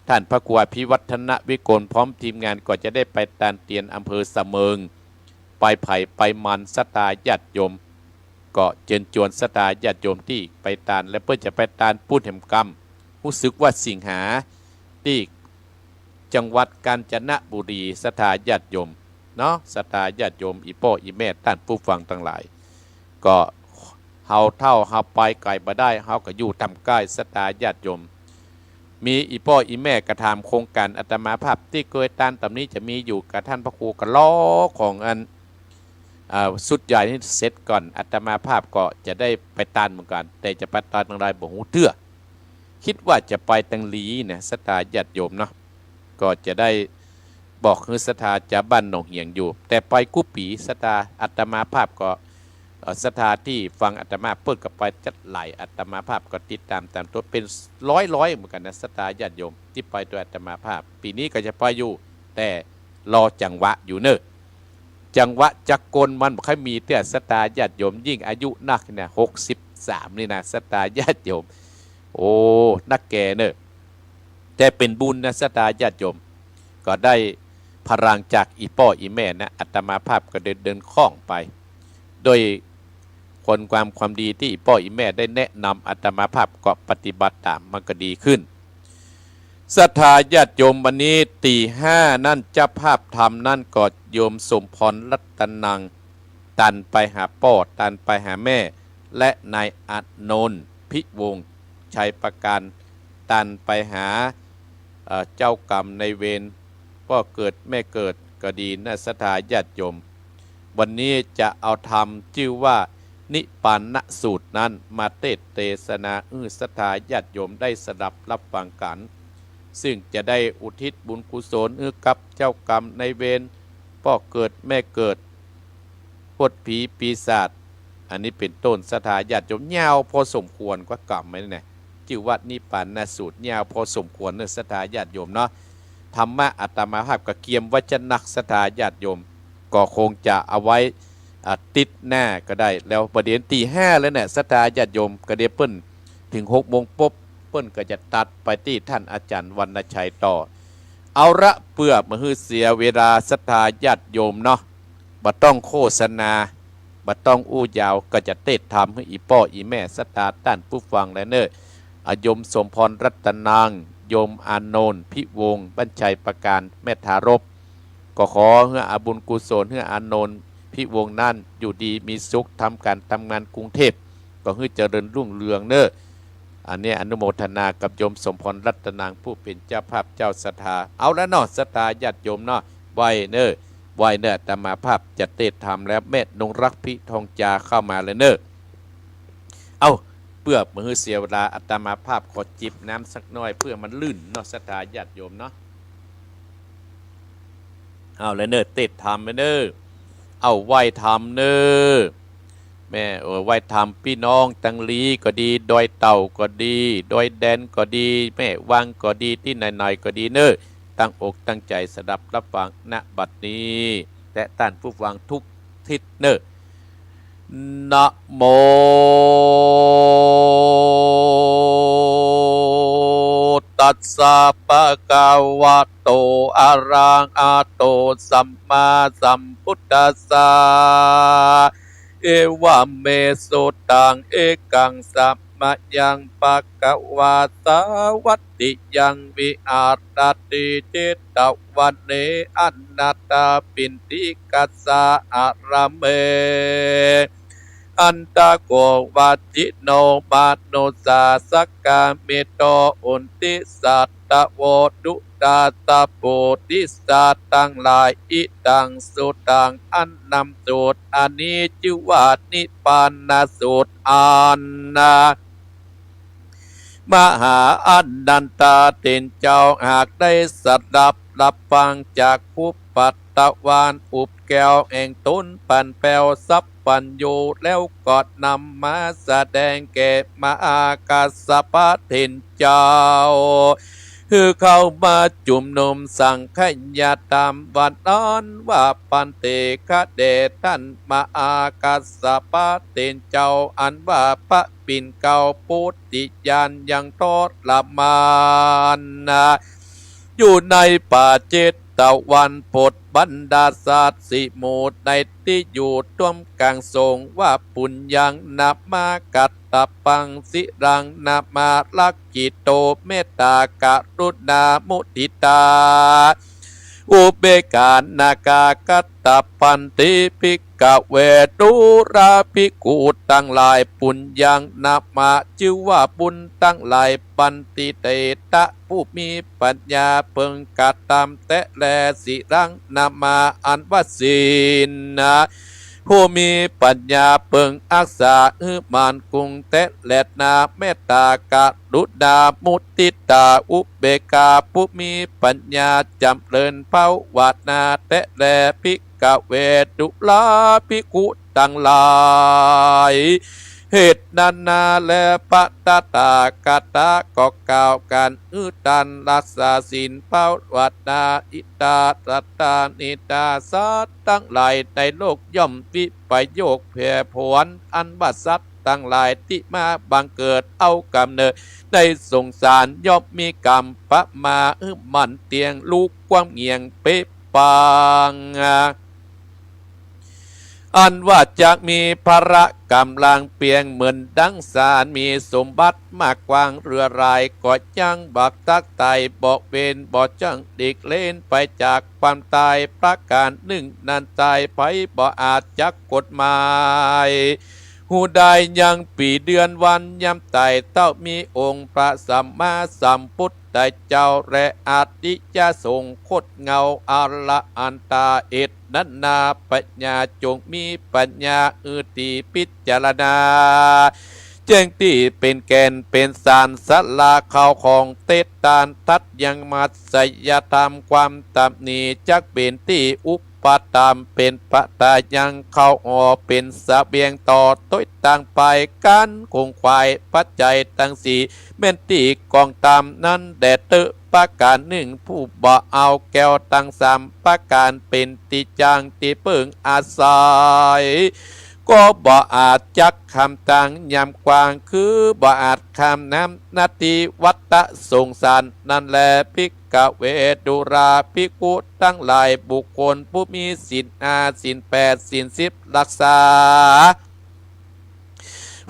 ต้านพระครูอภิวัฒนวิกลพร้อมทีมงานก็จะได้ไปตานเตียนอำเภอสะเมิง ไปใผไปมัน ศรัทธาญาติโยม ก็เจิญจวนศรัทธาญาติโยมตี้ไปตาน และเปิ้นจะไปตานปู๊นแหมกำ ฮู้สึกว่าสิงหา ตี้จังหวัดกาญจนบุรี ศรัทธาญาติโยมเนาะ ศรัทธาญาติโยม อี่ป้ออี่แม่ ต้านผู้ฟังตังหลาย ก็เฮาเฒ่าเฮาไปไก๋บ่ได้ เฮาก็อยู่ต๋ามใก้ ศรัทธาญาติโยม มีอี่ป้ออี่แม่ก็ถามโครงก๋านอาตมาภาพตี้เกยตานต๋ามนี้จะมีอยู่กับต้านพระครู ก็รอของอัน อ่า ชุดใหญ่นี้เสร็จก่อน อาตมาภาพก็จะได้ไปตานเหมือนกั๋น แต่จะไปตานตังใดบ่ฮู้เตื้อ กึ๊ดว่าจะไปตังหลีนะ ศรัทธาญาติโยมเนาะ ก็จะได้บอกหื้อศรัทธาจาวบ้านหนองเหียงอยู่ แต่ไปกู้ปี๋ ศรัทธา อาตมาภาพก็ เอ่อ ศรัทธาตี้ฟังอาตมาเปิ้นก็ไปจั๊ดหลาย อาตมาภาพก็ติดต๋ามต๋ามตั๋วเป๋นร้อยๆ เหมือนกั๋นนะ ศรัทธาญาติโยมตี้ไปตวยอาตมาภาพ ปี๋นี้ก็จะไปอยู่ แต่รอจังหวะอยู่เน่อ จังหวะจักกลมันบ่ค่อยมีเตื้อ ศรัทธาญาติโยม ยิ่งอายุนักเนี่ย หกสิบสาม นี่นะ ศรัทธาญาติโยม โอ้ นักแก่เน่อ แต่เป๋นบุญนะ ศรัทธาญาติโยม ก็ได้พลังจากอี่ป้ออี่แม่นะ อาตมาภาพก็เดิน เดินคล่องไป โดยคุณความ ความดีตี้อี่ป้ออี่แม่ได้แนะนำ อาตมาภาพก็ปฏิบัติต๋าม มันก็ดีขึ้น ศรัทธาญาติโยม วันนี้ตี๋ห้านั้น เจ้าภาพธรรมนั้นก็โยมสมพรรัตนัง ตานไปหาป้อ ตานไปหาแม่ และนายอานนท์ พิวงศ์ ชัยประการ ตานไปหา เอ่อ เจ้ากรรมนายเวร ป้อเกิดแม่เกิดก็ดีนะ ศรัทธาญาติโยม วันนี้จะเอาธรรมจื้อว่านิพพานสูตรนั้นมาเตสน์เตสนาหื้อศรัทธาญาติโยมได้สดับรับฟังกั๋น ซึ่งจะได้อุทิศบุญกุศลหื้อกับเจ้ากรรมนายเวร ป้อเกิดแม่เกิด พูดผีปีศาจ อันนี้เป๋นต้น ศรัทธาญาติโยม ยาวพอสมควร กว่ากรรมนี่นะ จื้อว่านิพพานสูตร ยาวพอสมควรเน่อ ศรัทธาญาติโยมเนาะ ธรรมะอาตมาภาพก็เกียมไว้จะนัก ศรัทธาญาติโยม ก็คงจะเอาไว้ อ่า ติ๊ดหน้าก็ได้ แล้วบ่าเดี่ยวนี้ตี๋ห้าแล้วเนี่ย ศรัทธาญาติโยม ก็เดี๋ยวเปิ้นเถิงหกโมงปุ๊บ เปิ้นก็จะตัดไปตี้ต้านอาจ๋ารย์วรรณชัยต่อ เอาละ เปื้อบ่หื้อเสียเวลา ศรัทธาญาติโยมเนาะ บ่ต้องโฆษณา บ่ต้องอู้ยาว ก็จะเตสน์ธรรมหื้ออี่ป้ออี่แม่ ศรัทธาต้านผู้ฟังแลเน่อ อาโยมสมพรรัตนัง โยมอานนท์ พิวงศ์ บ้านชัยประการ แม่ทารพ ก็ขอหื้ออาบุญกุศลหื้ออานนท์ พิวงศ์นั้นอยู่ดีมีสุข ทำก๋านทำงานกรุงเทพฯ ก็หื้อเจริญรุ่งเรืองเน่อ อันนี้อนุโมทนากับโยมสมพรรัตนัง ผู้เป๋นเจ้าภาพเจ้าศรัทธา เอาละเนาะ ศรัทธาญาติโยมเนาะ ไหว้เน่อ ไหว้เน่อ อาตมาภาพจะเตสน์ธรรมแล้ว แม่นงรัก พิทองจา เข้ามาเลยเน่อ เอ้า เปื้อบ่หื้อเสียเวลา อาตมาภาพขอจิบน้ำสักหน้อย เปื้อมันลื่นเนาะ ศรัทธาญาติโยมเนาะ เอาเลยเน่อ เตสน์ธรรมเลยเน่อ เอาไหว้ธรรมเน่อ แม่ เออ ไหว้ธรรมปี้น้องตังหลีก็ดี ดอยเต่าก็ดี ดอยแดนก็ดี แม่วังก็ดี ตี้ไหนๆ ก็ดีเน่อ ตั้งอกตั้งใจ๋สดับรับฟัง ณ บัดนี้ และต้านผู้ฟังทุกทิศเน่อ นะโม ตัสสะ ภะคะวะโต อะระหะโต สัมมาสัมพุทธัสสะ เอวะเม สุตัง เอกัง สะมะยัง ภะคะวา สาวัตถิยัง วิหะระติ เจตวะเน อะนะถาปิณฑิกัสสะ อะระเม อัตถะโก วัจฉิโน มานุสสา สะกามิโต อุนทิสัตตะโว ทุตตาสะ โพธิสัตว์ตังหลาย อิทัง สุตัง อันนำสูตรอันนี้จื้อว่านิพพานสูตร อันนะ มหาอานันทเถรเจ้าหากได้สดับรับฟังจักขุปัตตวาลอุบแก้วแห่งต๋นปันแผ้วสัพพัญญู แล้วก็นำมาแสดงแก่มหากัสสปะเถรเจ้า หื้อเข้ามาจุมนุมสังฆยธรรมวันนั้นว่า ปันเต ข้าแด่ต้านมหากัสสปะเถรเจ้า อันว่าพระปิ่นเกล้าโพธิญาณยังทรมานนา อยู่ในป่าเชตวัน ปลดบรรดาสัตว์สี่หมู่ในตี้อยู่ท่ามกลางสงฆ์ ว่า ปุญญังนะมะกัตตะปัง สิรังนะมะรักขิโต เมตตากรุณามุทิตา อุเบกขา นะมะกัตตะปันติ ภิกขะเว ดูราภิกขุตังหลาย ปุญญังนะมะ จื้อว่าบุญตังหลาย ปันติ เตชะ ผู้มีปัญญาเปิงกระทำแต๊แล สิรังนะมะ อันว่าศีลนะ ผู้มีปัญญาเปิงอักษาหื้อมั่นคงแต๊แลนา เมตตากรุณามุทิตา อุเบกขา ผู้มีปัญญาจ๋ำเริญภาวนาแต๊แล ภิกขะเว ดูราภิกขุตังหลาย เหตุนั้นนาแล พระตถาคตะก็กล่าวกั๋น หื้อต้านรักษาศีลภาวนา อิตา สัตตานิ ตา สัตว์ตังหลายในโลกย่อมวิปโยคแผ่ผวน อันว่าสัตว์ตังหลายตี้มาบังเกิดเอาก๋ำเนิดในสงสาร ย่อมมีกรรมประมาหื้อหมั่นเตียง ฮู้ความเหงี่ยงเป๊ะปัง อันว่าจักมีพละก๋ำลังเปียง เหมือนดังสาร มีสมบัติมากกว้างเหลือหลาย ก็ยังบ่ตักต๋าย บ่เว้น บ่จักหลีกเล้นไปจากความต๋ายประก๋านหนึ่ง นั้นต๋ายไปบ่อาจจักกฎหมาย ฮู้ได้ยังปี๋เดือนวันยามต๋าย เต้ามีองค์พระสัมมาสัมพุทธเจ้า และอริยสงฆ์โคตรเงาอรหันตา เหตุนั้นนา ปัญญา จงมีปัญญา หื้อตี้พิจารณา แจ้งตี้เป๋นแก่นเป๋นสาร สละข้าวของเตชะตาน ตัดยังมัจฉริยธรรม ความตำหนิ จักเป๋นตี้อุปธรรม เป๋นปะตายังข้าวห่อ เป๋นเสบียงต่อโตยตางไป ก๋านขงขวายปัจจัยตังสี่ แม่นตี้กองธรรมนั้นแด่เต๊อะ ประก๋านหนึ่ง ผู้บ่เอาแก้วตังสามประก๋าน เป๋นตี้จั้งตี้เปิ้งอาศัย ก็บ่อาจจักคำตังยามกว้าง คือบ่อาจข้ามน้ำนาทีวัฏสงสาร นั้นแล ภิกขะเว ดูราภิกขุตังหลาย บุคคลผู้มีศีลห้า ศีลแปด ศีลสิบ รักษา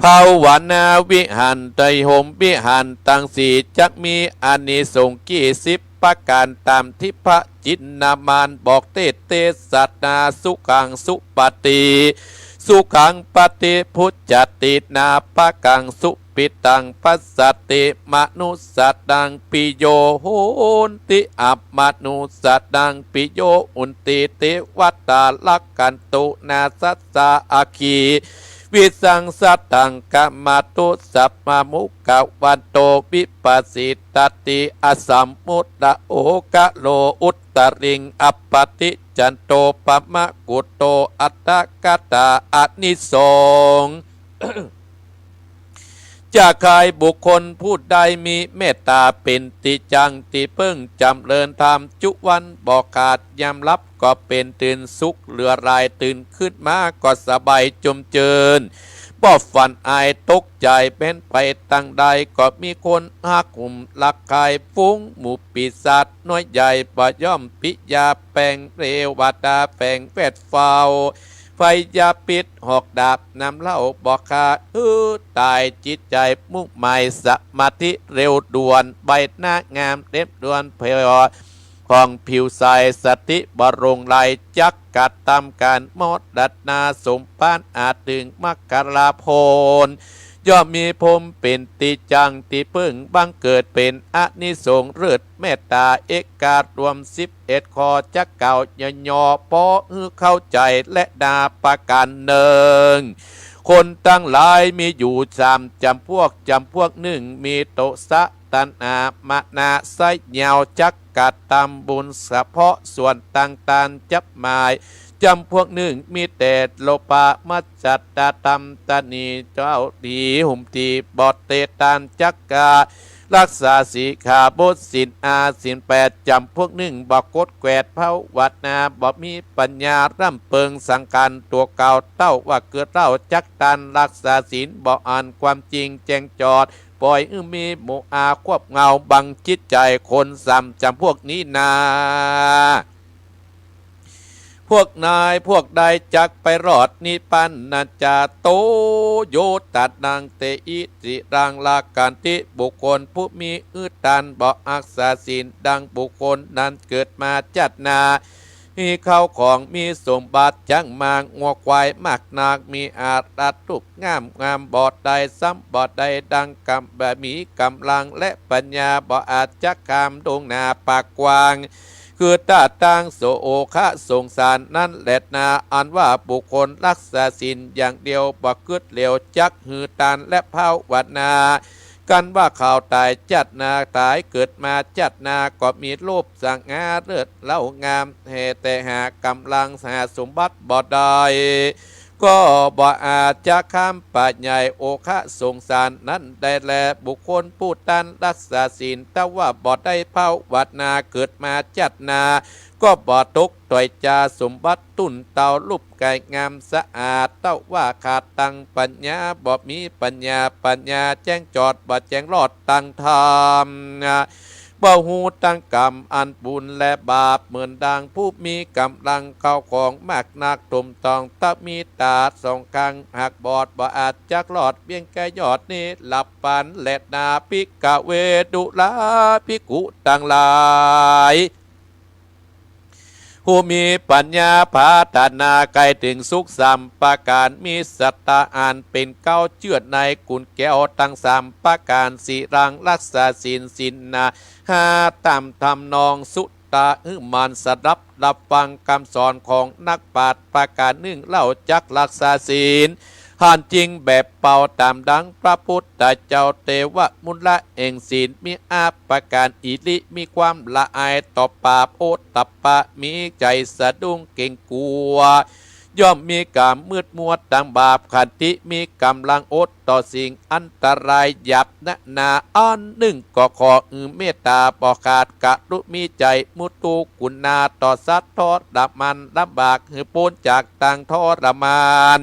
ภาวนาวิหาร ได้ห่มวิหารตังสี่ จักมีอานิสงส์กี่สิบประก๋าน ต๋ามตี้พระจินนามานบอกเตสน์เตสนา สุขังสุปฏิ สุขังปฏิพุจจตินา ปะกังสุปิตังปัสสติ มะนุสสานังปิโยโหนติ อะมะนุสสานังปิโยหุนติ เตวตารักขันตุนา สัสสาอัคคี วิสังสตังขะมะตุ สัพพะมุขะวันโต วิปัสสิตติ อะสัมมุตตะโอคะโล อุตตริง อัปปะติจจันโต ปะมะกุตโต อัตถะกะตา อานิสงส์ จะใคร่บุคคลผู้ใดมีเมตตาเป๋นตี้จั้งตี้เปิ้ง จ๋ำเริญธรรมจุวันบ่ขาด ยามหลับก็เป๋นตื่นสุขเหลือหลาย ตื่นขึ้นมาก็สบายจมจื้น บ่ฝันอายตกใจ๋ แม้นไปตางใดก็มีคนฮักหุมรักใคร่ ฝูงหมู่ปีศาจน้อยใหญ่บ่ย่อมปิยา แป๋งเตวดาแป๋งแวดเฝ้า ไฟยาพิษหอกดาบน้ำเหล้าบ่ฆ่า หื้อต๋ายจิตใจ๋มุ่งหมายสมาธิเร็วด่วน ใบหน้างามเล็บด่วนผ่อผ่องผิวใส สติบ่หลงไหล จักกระทำก๋านมรณา สมภารอาจถึงมรรคผล ย่อมมีพรหมเป๋นตี้จั้งตี้เปิ้ง บังเกิดเป๋นอานิสงส์เลิศเมตตา เอกาทรวมสิบเอ็ดข้อ จะกล่าวย่อๆ ปอหื้อเข้าใจ๋แลนา ประก๋านหนึ่ง คนตังหลายมีอยู่สามจ๋ำพวก จ๋ำพวกหนึ่งมีโทสะ ตัณหา มานะ ใส่เหนี่ยว จักกระทำบุญเฉพาะส่วนต่างๆ จับหมาย จ๋ำพวกหนึ่งมีแต่โลภะ มัจฉันทะ ตำตะหนี่ เจ้าตี้หุมตี้บ่เตตาน จักกระ รักษาสิกขาบทศีลห้าศีลแปดจ๋ำพวกนึ่ง บ่กดแกว่นภาวนา บ่มีปัญญาร่ำเปิงสังขารตั๋วเก่า เต้าว่าเกิดเล่าจักตัน รักษาศีลบ่หันความจริงแจ้งจอด ป่อยหื้อมีโมหะครอบงำบังจิตใจ๋คน สามจ๋ำพวกนี้นา พวกนาย พวกใดจักไปรอดนิพพานัจจา โต โย ตะนัง เตหิ สิรัง รักขันติ บุคคลผู้มีหื้อตานบ่ฮักษาศีล ดังบุคคลนั้นเกิดมาจาติหน้า มีเข้าของมีสมบัติจั้งมาก งัวควายมากนัก มีอารัตรูปงามงาม บ่ได้ซ้ำบ่ได้ดังกำ บ่มีก๋ำลังและปัญญา บ่อาจจะข้ามดงนาป่ากว้าง คือตาตางโสโครกสงสารนั้นแลนา อันว่าบุคคลฮักษาศีลอย่างเดียว บ่กึ๊ดเหลียวจักหื้อตานและภาวนา กันว่าเขาต๋ายจาติหน้า ต๋ายเกิดมาจาติหน้า ก็มีรูปสง่าเลิศเล้างาม แฮ่แต่หาก๋ำลังหาสมบัติบ่ได้ ก็บ่อาจจะข้ามป่าใหญ่โครกสงสารนั้นได้แล บุคคลผู้ตานฮักษาศีล แต่ว่าบ่ได้ภาวนา เกิดมาจาติหน้า ก็บ่ตกต้อยจ๋าสมบัติ ตุ๊นเต้ารูปก๋ายงามสะอาด แต่ว่าขาดตังปัญญา บ่มีปัญญา ปัญญาแจ้งจอด บ่แจ้งรอดตังธรรม บ่ฮู้ตังกำอันบุญและบาป เหมือนดังผู้มีก๋ำลังเข้าของมากนัก ถมต้อง แต่มีต๋าสองข้าง หากบอด บ่อาจจะรอด เวียงแก่ยอดนิรัพพานแลนา ภิกขะเว ดูราภิกขุตังหลาย ผู้มีปัญญาผาถนาใค่เถิงสุขสามประก๋าน มีศรัทธาอันเป๋นเก๊าเจื้อในกุญแก้วตังสามประก๋าน สิรัง ฮักษาศีล ศีลห้า ต๋ามทำนอง สุตตะ หื้อหมั่นสดับฮับฟังกำสอนของนักปราชญ์ประก๋านนึ่ง เล่าจักฮักษาศีล หันจริงแบบเป่า ต๋ามดังพระพุทธเจ้า เตวะมุลละแห่งศีล มีห้าประก๋าน อิริ มีความละอายต่อบาป โอตตัปปะ มีใจ๋สะดุ้งเก๋งกั๋ว ย่อมมีก๋านมืดมัวตังบาป ขันติ มีก๋ำลังอดต่อสิ่งอันตรายหยาบนักหนา อันนึ่งก็ขอหื้อเมตต๋าบ่ขาด กรุณา มีใจ๋มุตุกุณาต่อสัตว์ทรมานลำบาก หื้อป๊นจากตังทรมาน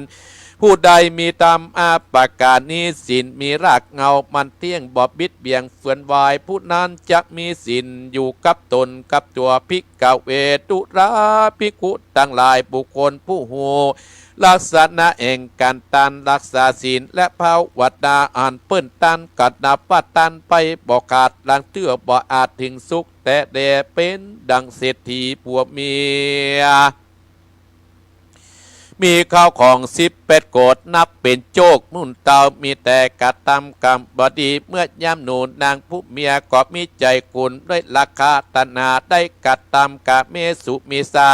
ผู้ใดมีธรรมห้าประก๋านนี้ ศีลมีรากเหง้ามั่นเตี้ยง บ่บิดเบี่ยงเฟือนไหว ผู้นั้นจะมีศีลอยู่กับตนกับตั๋ว ภิกขะเว ดูราภิกขุตังหลาย บุคคลผู้ฮู้ลักษณะแห่งก๋านตานฮักษาศีล และภาวนาอันเปิ้นตาน ก็นับว่าตานไปบ่ขาด ลางเตื้อบ่อาจเถิงสุขแต๊แด่ เป๋นดังเศรษฐีผัวเมีย มีข้าวของสิบแปดโกฏ นับเป๋นโจค หมู่เต้ามีแต่กระตำกรรมบ่ดี เมื่อยามหมู่นางผู้เมียก็มีใจ๋ขุ่น ด้วยราคะตัณหาได้กระตำกาเมสุมิจฉา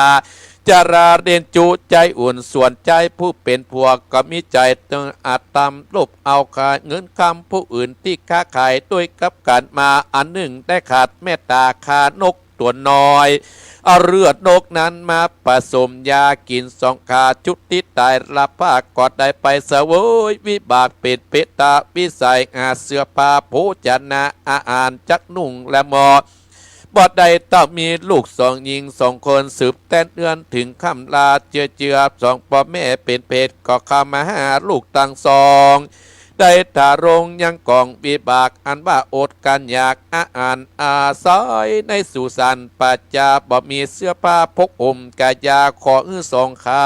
จารา เล่นจู้ใจ๊อุ่น ส่วนใจ๊ผู้เป๋นผัวก็มีใจ๋ตึงอาธรรม โลภเอาคาเงินคำผู้อื่นตี้ค้าขาย ด้วยกับกั๋นมาอันนึ่ง ได้ขาดเมตต๋า ฆ่านก ตั๋วน้อย เอาเลือดนกนั้นมาผสมยากิ๋นสองครา จุติต๋ายละภาค ก็ได้ไปเสวยวิบากเป๋นเปรตวิสัย หาเสื้อผ้าโภชนะอาหารจักนุ่งและหมอ บ่ได้ เต้ามีลูกสองหญิงสองคน สืบแต๊นเฮือนเถิงค่ำลา เจือเจือสองป้อแม่เป๋นเปรต ก็เข้ามาหาลูกตังสอง ได้ถาลงยังก๋องวิบาก อันว่าอดกลั้นอยากอาหารอาศัยในสุสานป่าจ๊า บ่มีเสื้อผ้าพกห่มกายา ขอหื้อสองครา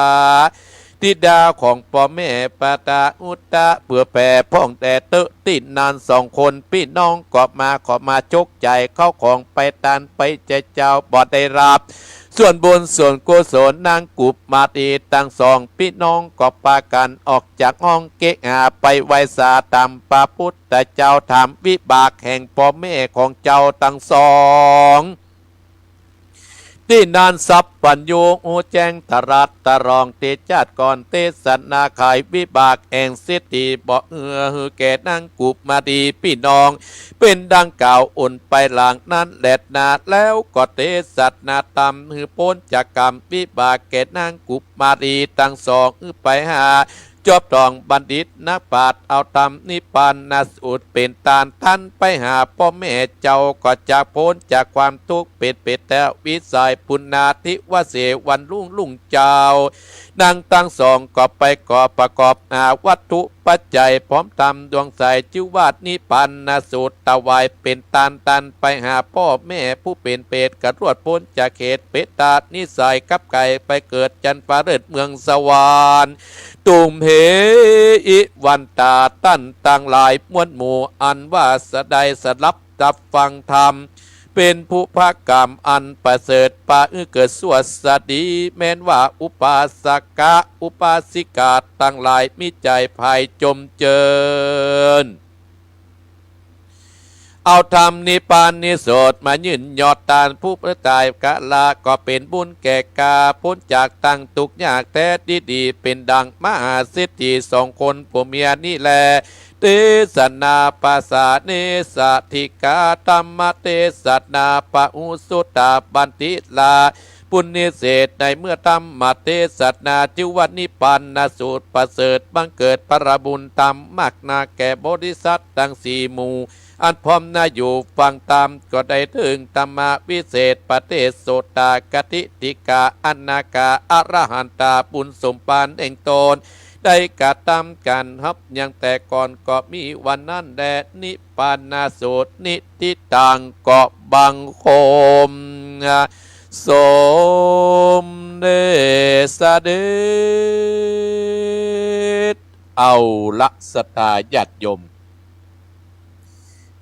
ธิดาของป้อแม่ปตาอุตตะ เปื้อแผ่พ่องแด่เต๊อะ ตี้นั้นสองคนปี้น้องก็มา ขอมาจกใจ๋ข้าวของไปตานไป ใจ๋เจ้าบ่ได้ฮับ ส่วนบุญส่วนกุศล นางกุมารีตังสองปี้น้องก็ปากั๋นออกจากห้องเก๊กหาไปไหว้สาต๋ามพระพุทธเจ้า ถามวิบากแห่งป้อแม่ของเจ้าตังสอง ตี้นั้นสัพพัญญูฮู้แจ้งตรัสตะลองตี้จาติก่อน เตสนาไขวิบากแห่งเศรษฐีบ่เอื้อหื้อแก่นางกุมารีปี้น้อง เป๋นดังกล่าวอื่นไปหลังนั้นแลนา แล้วก็เตสนาธรรมหื้อป๊นจากกรรมวิบากแก่นางกุมารีตังสอง หื้อไปหา จ จอบต้องบัณฑิตนักปราชญ์ เอาธรรมนิพพานสูตรเป๋นตาน ตันไปหาป้อแม่เจ้า ก็จะป๊นจากความตุ๊กข์ เป๋นเปรตวิสัย ปุณณาธิวเสส วันรุ่งรุ่งเจ้า นางตังสองก็ไปก่อประกอบหาวัตถุปัจจัย พร้อมธรรมดวงใส จื้อว่านิพพานสูตร ถวายเป๋นตาน ตันไปหาป้อแม่ผู้เป๋นเปรต กะรวดป๊นจากเขตเปรตนิสัย กลับไกลไปเกิดจันทร์ฟ้าเลิศเมืองสวรรค์ ตุมเห อิวันตา ต้านตังหลายมวลหมู่ อันว่าสะได้สดับฟังธรรม เป๋นผู้พกรรมอันประเสริฐ ปาหื้อเกิดสวัสดี แม้นว่าอุปาสกะ อุปาสิกาตังหลาย มีใจ๋ใฝ่จมเจิญ เอาธรรมนิพพานสูตร มายื่นยอดตานผู้ต๋ายกาละ ก็เป๋นบุญแก่กา ป๊นจากตังตุ๊กข์ยากแต๊ดีๆ เป๋นดังมหาเศรษฐีสองคนผัวเมียนี้แล เตสนาปสาเนสาธิกา ธรรมเตสนาปหุสสุตา บัณฑิตลา ผู้นิเศษในเมื่อธรรมเตสนา จื้อว่านิพพานสูตรประเสริฐ บังเกิดผลบุญธรรมมากนาแก่บริษัทตังสี่หมู่ อันพร้อมหน้าอยู่ฟังธรรม ก็ได้เถิงธรรมวิเศษ ปเตสโสตา คติติกา อนาคา อรหันตา บุญสมภารแห่งตน ได้กระทำกั๋นฮับยังแต่ก่อน ก็มีวันนั้นแล นิพพานสูตร นิทธิตัง ก็บังคมสมเด็จเสด็จ เอาละศรัทธาญาติโยม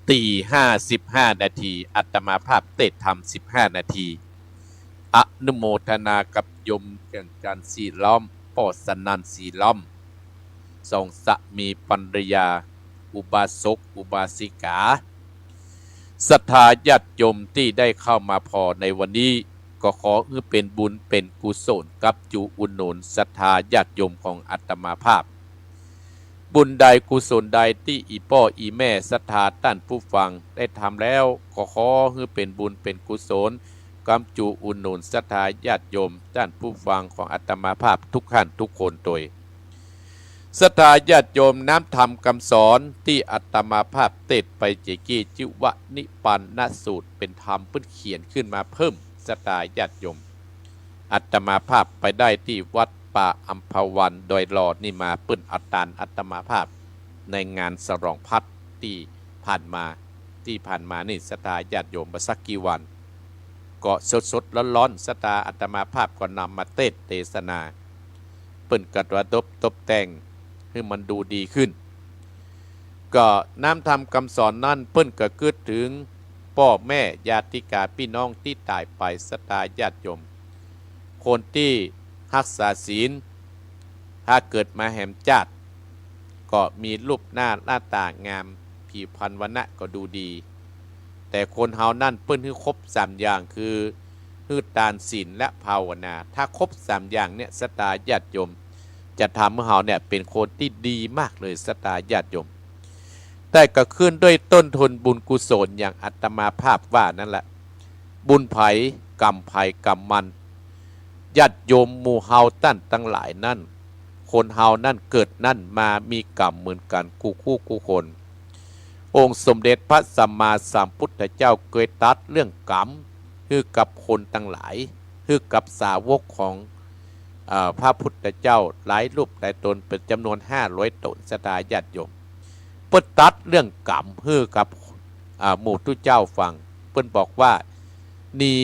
ตีห้าสิบห้านาที อาตมาภาพเตสน์ธรรมสิบห้านาที อนุโมทนากับโยมเกียงจันทร์สีล้อม ป้อสนันสีล้อม สองสามีภรรยา อุบาสกอุบาสิกา ศรัทธาญาติโยมตี้ได้เข้ามาผ่อในวันนี้ ก็ขอหื้อเป๋นบุญเป๋นกุศลกับจูอุดหนุนศรัทธาญาติโยมของอาตมาภาพ บุญใดกุศลใดตี้อี่ป้ออี่แม่ศรัทธาต้านผู้ฟังได้ทำแล้ว ก็ขอหื้อเป๋นบุญเป๋นกุศล กำจูอุดหนุนศรัทธาญาติโยมต้านผู้ฟังของอาตมาภาพทุกท่านทุกคนโตย ศรัทธาญาติโยม น้ำธรรมกำสอนตี้อาตมาภาพเตสน์ไปเจ๋อกี้ จื้อว่านิพพานสูตร เป๋นธรรมเปิ้นเขียนขึ้นมาเพิ่ม ศรัทธาญาติโยม อาตมาภาพไปได้ตี้วัดป่าอัมพวันดอยหล่อนี่มา เปิ้นเอาตานอาตมาภาพในงานฉลองพัดตี้ผ่านมา ตี้ผ่านมานี่ศรัทธาญาติโยม บ่สักกี่วัน ก็สดๆ ฮ้อนๆ ศรัทธาอาตมาภาพก็นำมาเตสน์เตสนา เปิ้นก็ระดบตบแต่งหื้อมันดูดีขึ้น ก็น้ำธรรมกำสอนนั้นเปิ้นก็กึ๊ดเถิงป้อแม่ญาติกาปี้น้องตี้ต๋ายไป ศรัทธาญาติโยม คนตี้ฮักษาศีล ถ้าเกิดมาแหมจาติ ก็มีรูปหน้าหน้าต๋างาม ผิวพรรณวรรณะก็ดูดี แต่คนเฮานั้นเปิ้นหื้อครบสามอย่าง คือหื้อตาน ศีล และภาวนา ถ้าครบสามอย่างเนี่ย ศรัทธาญาติโยม จะทำหื้อเฮาเนี่ยเป๋นคนตี้ดีมากเลย ศรัทธาญาติโยม แต่ก็ขึ้นด้วยต้นทุนบุญกุศลอย่างอาตมาภาพว่านั่นแหละ บุญใผกรรมใผกรรมมัน ญาติโยมหมู่เฮาต้านตังหลายนั้น คนเฮานั้นเกิดนั้นมามีกรรมเหมือนกั๋นกู้คู่กู้คน องค์สมเด็จพระสัมมาสัมพุทธเจ้าเกยตรัสเรื่องกรรม หื้อกับคนตังหลาย หื้อกับสาวกของ เอ่อ พระพุทธเจ้าหลายรูปหลายต๋นเป๋นจ๋ำนวนห้าร้อยต๋น ศรัทธาญาติโยม เปิ้นตรัสเรื่องกรรมหื้อกับ อ่า หมู่ตุ๊เจ้าฟัง เปิ้นบอกว่า หนี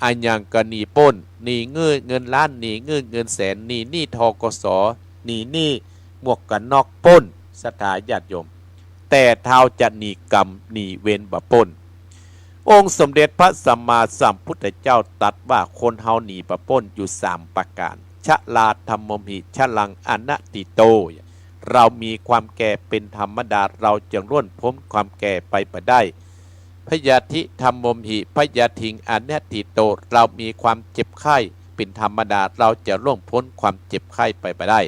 อะหยังก็หนีป๊น หนีเงิน เงินล้าน หนีเงิน เงินแสน หนีหนี้ ธ.ก.ส. หนีหนี้หมวกกั๋นน็อกป๊น ศรัทธาญาติโยม แต่เฮาจะหนีกรรม หนีเวรบ่ป๊น องค์สมเด็จพระสัมมาสัมพุทธเจ้าตรัสว่า คนเฮาหนีบ่ป๊นอยู่สามประก๋าน ชราธัมโมหิ ชรังอนัตถิโต เรามีความแก่เป๋นธรรมดา เราจะล่วงป๊นความแก่ไปบ่ได้ พยาธิธัมโมหิ พยาธิงอนัตถิโต เรามีความเจ็บไข้เป๋นธรรมดา เราจะล่วงป๊นความเจ็บไข้ไปบ่ได้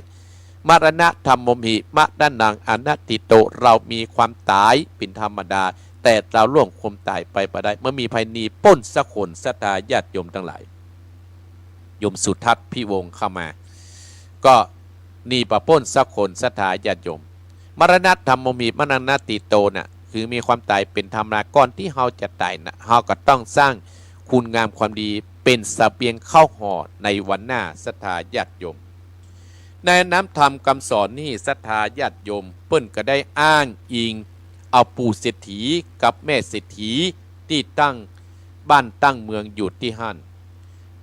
มรณะธัมโมหิ มรณังอนัตถิโต เรามีความต๋ายเป๋นธรรมดา แต่เราล่วงความต๋ายไปบ่ได้ บ่มีใผหนีป๊นสักคน ศรัทธาญาติโยมตังหลาย โยมสุทัศน์ พิวงศ์เข้ามา ก็ หนีบ่ป๊นสักคน ศรัทธาญาติโยม มรณะธัมโมหิ มรณัตติโต น่ะ คือมีความต๋ายเป๋นธรรมดา ก่อนตี้เฮาจะต๋ายน่ะ เฮาก็ต้องสร้างคุณงามความดีเป๋นเสบียงข้าวห่อในวันหน้า ศรัทธาญาติโยม ในน้ำธรรมกำสอนนี้ ศรัทธาญาติโยม เปิ้นก็ได้อ้างอิงเอาปู่เศรษฐีกับแม่เศรษฐีตี้ตั้งบ้านตั้งเมืองอยู่ตี้หั้น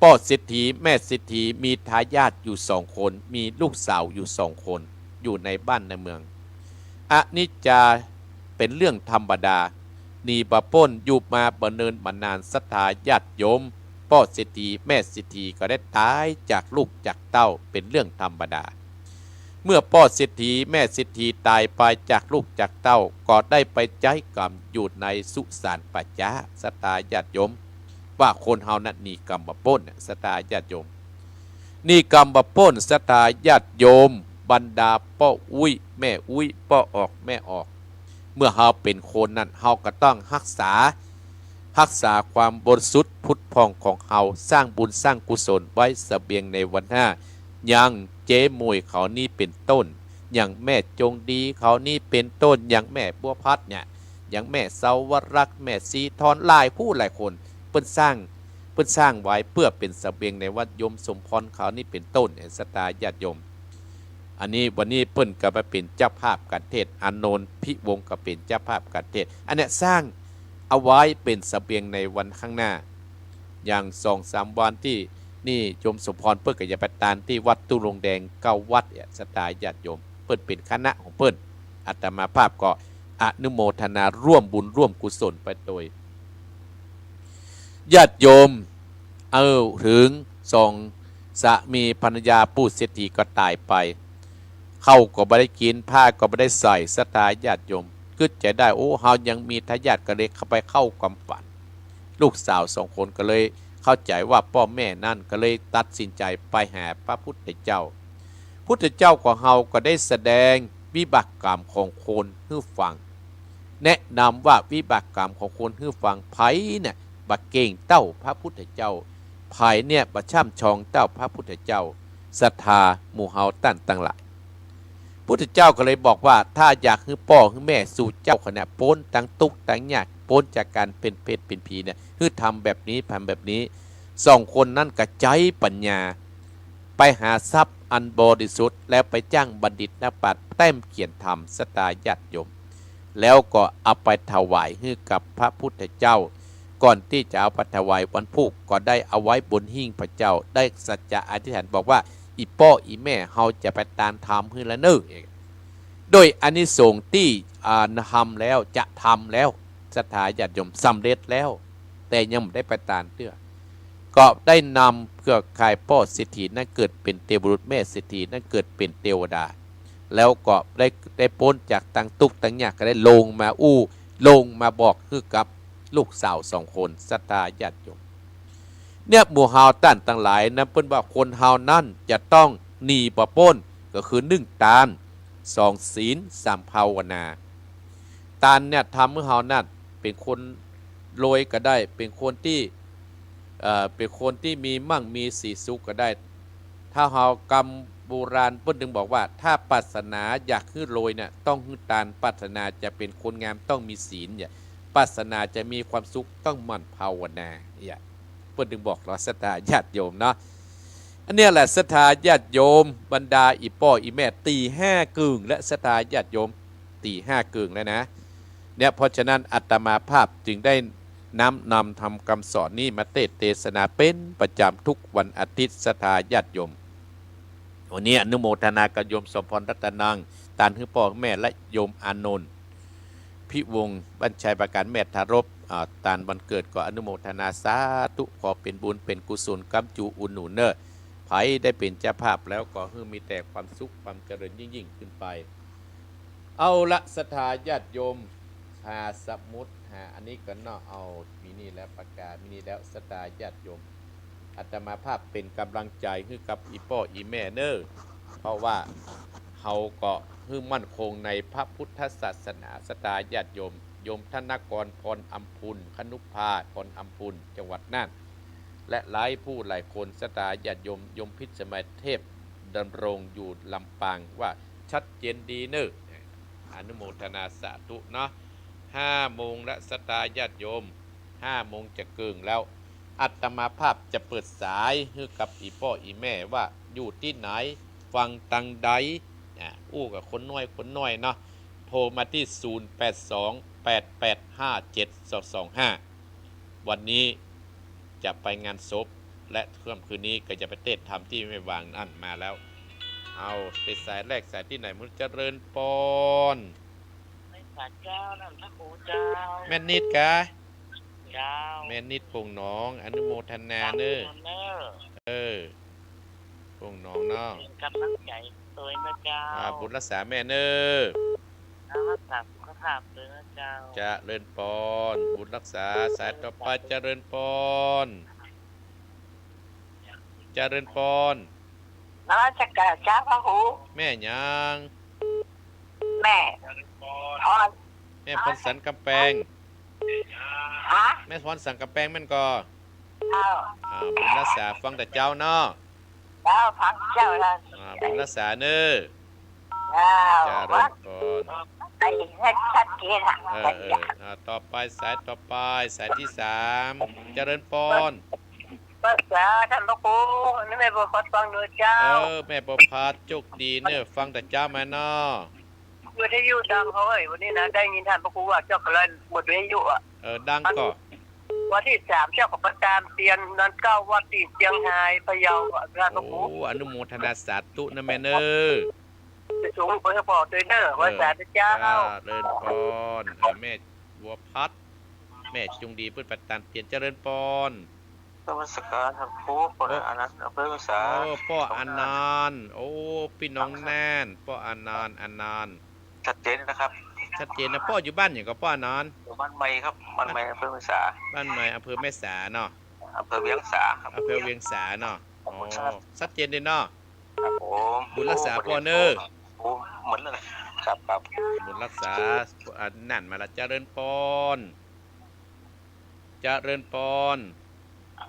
ป้อเศรษฐีแม่เศรษฐีมีทายาทอยู่สองคน มีลูกสาวอยู่สองคน อยู่ในบ้านในเมือง อนิจจาเป๋นเรื่องธรรมดา หนีบ่ป๊น อยู่มาบ่เนินบ่นาน ศรัทธาญาติโยม ป้อเศรษฐีแม่เศรษฐีก็ได้ต๋ายจากลูกจากเต้าเป๋นเรื่องธรรมดา เมื่อป้อเศรษฐีแม่เศรษฐีต๋ายไปจากลูกจากเต้า ก็ได้ไปใจ๊กรรมอยู่ในสุสานป่าจ๊า ศรัทธาญาติโยม ว่าคนเฮานั้นหนีกรรมบ่ป๊นน่ะ ศรัทธาญาติโยม หนีกรรมบ่ป๊น ศรัทธาญาติโยม บรรดาป้ออุ๊ยแม่อุ๊ย ป้อออกแม่ออก เมื่อเฮาเป๋นคนนั้น เฮาก็ต้องฮักษา ฮักษาความบริสุทธิ์ผุดผ่องของเฮา สร้างบุญสร้างกุศลไว้เสบียงในวันหน้า อย่างเจ๊หมวยเขานี้เป๋นต้น อย่างแม่จงดีเขานี้เป๋นต้น อย่างแม่บัวพัดเนี่ย อย่างแม่เสาวรักษ์ แม่ศรีทอน หลายผู้หลายคน เปิ้นสร้าง เปิ้นสร้างไว้เปื้อเป๋นเสบียงในวัน โยมสมพรเขานี้เป๋นต้นเนี่ย ศรัทธาญาติโยม อันนี้วันนี้เปิ้นก็มาเป๋นเจ้าภาพก๋านเทศน์ อานนท์ พิวงศ์ก็เป๋นเจ้าภาพก๋านเทศน์ อันเนี้ยสร้างเอาไว้เป๋นเสบียงในวันข้างหน้า อย่างสองสามวันตี้นี่ โยมสมพรเปิ้นก็จะไปตานตี้วัดทุ่งโฮงแดงเก้าวัดเนี่ย ศรัทธาญาติโยม เปิ้นเป๋นคณะของเปิ้น อาตมาภาพก็อนุโมทนาร่วมบุญร่วมกุศลไปโตย ญาติโยม เอ้า เถิงสองสามีภรรยาปู่เศรษฐีก็ต๋ายไป ข้าวก็บ่ได้กิ๋น ผ้าก็บ่ได้ใส่ ศรัทธาญาติโยม กึ๊ดใจ๋ได้ โอ้ เฮายังมีทายาท ก็เลยเข้าไปเข้าความฝัน ลูกสาวสองคนก็เลยเข้าใจ๋ว่าป้อแม่นั้น ก็เลยตัดสินใจ๋ไปหาพระพุทธเจ้า พุทธเจ้าของเฮาก็ได้แสดงวิบากกรรมของคนหื้อฟัง แนะนำว่าวิบากกรรมของคนหื้อฟัง ใผเนี่ยบ่เก๋งเต้าพระพุทธเจ้า ใผเนี่ยบ่ช่ำชองเต้าพระพุทธเจ้า ศรัทธาหมู่เฮาต้านตังหลาย พุทธเจ้าก็เลยบอกว่า ถ้าอยากหื้อป้อหื้อแม่สูเจ้าเขาเนี่ยป๊นตังตุ๊กข์ตังยาก ป๊นจากก๋านเป๋นเปรตเป๋นผีเนี่ย หื้อทำแบบนี้ ทำแบบนี้ สองคนนั้นก็ใจ๊ปัญญา ไปหาทรัพย์อันบริสุทธิ์ แล้วไปจ้างบัณฑิตนักปราชญ์แต้มเขียนธรรม ศรัทธาญาติโยม แล้วก็เอาไปถวายหื้อกับพระพุทธเจ้า ก่อนตี้จะเอาไปถวายวันพูก ก็ได้เอาไว้บนหิ้งพระเจ้า ได้สัจจะอธิษฐานบอกว่า อี่ป้ออี่แม่เฮาจะไปตานธรรมหื้อละเน่อ โดยอานิสงส์ตี้ อ่า ทำแล้ว จะทำแล้ว ศรัทธาญาติโยม สำเร็จแล้ว แต่ยังบ่ได้ไปตานเตื้อ ก็ได้นำเครือข่ายป้อเศรษฐีนั้นเกิดเป๋นเตวบุตร แม่เศรษฐีนั้นเกิดเป๋นเตวดา แล้วก็ได้ ได้ป๊นจากตังตุ๊กข์ตังยาก ก็ได้ลงมาอู้ ลงมาบอกหื้อกับลูกสาวสองคน ศรัทธาญาติโยม เนี่ยหมู่เฮาต้านตังหลายนะ เปิ้นว่าคนเฮานั้นจะต้องหนีบ่ป๊น ก็คือหนึ่งตาน สองศีล สามภาวนา ตานเนี่ยทำหื้อเฮานั้นเป๋นคนรวยก็ได้ เป๋นคนตี้ เอ่อ เป๋นคนตี้มีมั่งมีสีสุขก็ได้ ถ้าเฮากำโบราณเปิ้นจึงบอกว่า ถ้าปรารถนาอยากหื้อรวยเนี่ยต้องหื้อตาน ปรารถนาจะเป๋นคนงามต้องมีศีลเนี่ย ปรารถนาจะมีความสุขต้องหมั่นภาวนาเนี่ย เปิ้นจึงบอกเฮา ศรัทธาญาติโยมเนาะ อันเนี้ยแหละศรัทธาญาติโยม บรรดาอี่ป้ออี่แม่ ตีห้าเกิ่งและ ศรัทธาญาติโยม ตีห้าเกิ่งแล้วนะ เนี่ย เพราะฉะนั้นอาตมาภาพจึงได้น้อมนำธรรมคำสอนนี้มาเทศน์เตสนาเป๋นประจำทุกวันอาทิตย์ ศรัทธาญาติโยม วันนี้อนุโมทนากับโยมสมพรรัตนัง ตานหื้อป้อแม่ และโยมอานนท์ พิวงศ์ บ้านชัยปราการ แม่ทารพ อ่า ตานวันเกิด ก็อนุโมทนาสาธุ ขอเป๋นบุญเป๋นกุศล ก๊ำจูอุดหนุนเน่อ ใผได้เป๋นเจ้าภาพแล้วก็หื้อมีแต่ความสุขความเจริญยิ่งๆ ขึ้นไป เอาละ ศรัทธาญาติโยม หาสมุด หาอันนี้ก่อนเนาะ เอา มีนี่แล้ว ปากกา มีนี่แล้ว ศรัทธาญาติโยม อาตมาภาพเป๋นก๋ำลังใจ๋หื้อกับอี่ป้ออี่แม่เน่อ เพราะว่าเฮาก็หื้อมั่นคงในพระพุทธศาสนา ศรัทธาญาติโยม โยมธนกร พรอำพูน คณุภา พรอำพูน จังหวัดน่าน และหลายผู้หลายคน ศรัทธาญาติโยม โยมพิสมัยเทพ ดำรงอยู่ลำปางว่าชัดเจนดีเน่อ อนุโมทนาสาธุเนาะ ห้าโมงละศรัทธาญาติโยม ห้าโมงจะเกิ่งแล้ว อาตมาภาพจะเปิดสายหื้อกับอี่ป้ออี่แม่ว่าอยู่ตี้ไหน ฟังตางใด อ่า อู้กับคนน้อยคนน้อยเนาะ โทรมาตี้ ศูนย์ แปด สอง แปด แปด ห้า เจ็ด สอง สอง ห้า วันนี้จะไปงานศพ และค่ำคืนนี้ก็จะไปเทศน์ธรรมตี้แม่หว่างนั่นมาแล้ว เอาไปสายแรก สายตี้ไหน มุจเจริญปอน ไม่ขาดเจ้า นั่นพระครูเจ้า แม่นิดกะ เจ้า แม่นิดโป่งหนอง อนุโมทนาเน่อ เจ้าเน่อ เออ โป่งหนองเนาะ เป็นกำลังใจ๋ตวยนะเจ้า อ่า บุญรักษาแม่เน่อ รักษาสุขภาพตวยนะเจ้า เจริญปอน บุญรักษา สายต่อไป เจริญปอน เจริญปอน นมัสการเจ้าพระครู แม่หยัง แม่พร แม่พรสันกำแปง ฮะ แม่พรสันกำแปงแม่นก่อ เจ้า อ่า บุญรักษาฟังแต่เจ๊าเนาะ เจ้า ฟังเจ้าละ อ่า บุญรักษาเน่อ เจ้า เจริญปอน ไอ้ชัดเจนอะ เออ เออ อ่า ต่อไป สายต่อไป สายตี้สาม เจริญปอน ภาษาท่านพระครู นี่แม่บัวพัดฟังเน่อเจ้า เออ แม่บัวพัด โจคดีเน่อ ฟังแต่เจ๊ามาเนาะ วิทยุดังเฮ้ย วันนี้นะ ได้ยินท่านพระครูว่าเจ้าก็เลยหมดวิทยุอะ เออ ดังก่อ วันตี้สาม เจ้าก็ไปตานเตียน นอนเก้าวัดตี้เจียงฮาย พะเยาอะ ท่านพระครู โอ้ อนุโมทนาสาธุนะแม่เน่อ ไปสูงไปก็บอกตวยเน่อ เออ ไหว้สาธุเจ้า เจ้า เจริญปอน อ่า แม่บัวพัด แม่จงดี เปิ้นไปตานเตียน เจริญปอน นมัสการท่านครู ป้ออานันต์ อำเภอเวียงสา โอ้ ป้ออานันต์ โอ้ ปี้น้องแน่น ป้ออานันต์ อานันต์ ชัดเจนนะครับ ชัดเจนนะ ป้ออยู่บ้านหยังก่อ ป้ออานันต์ อยู่บ้านใหม่ครับ บ้านใหม่ อำเภอแม่สา บ้านใหม่ อำเภอแม่สาเนาะ อำเภอเวียงสาครับ อำเภอเวียงสาเนาะ อ๋อ ชัดเจนดีเนาะ ครับผม บุญรักษาป้อเน่อ โอ้ เหมือนเลย ครับ ครับ บุญรักษา อ่า นั่นมาละ เจริญปอน เจริญปอน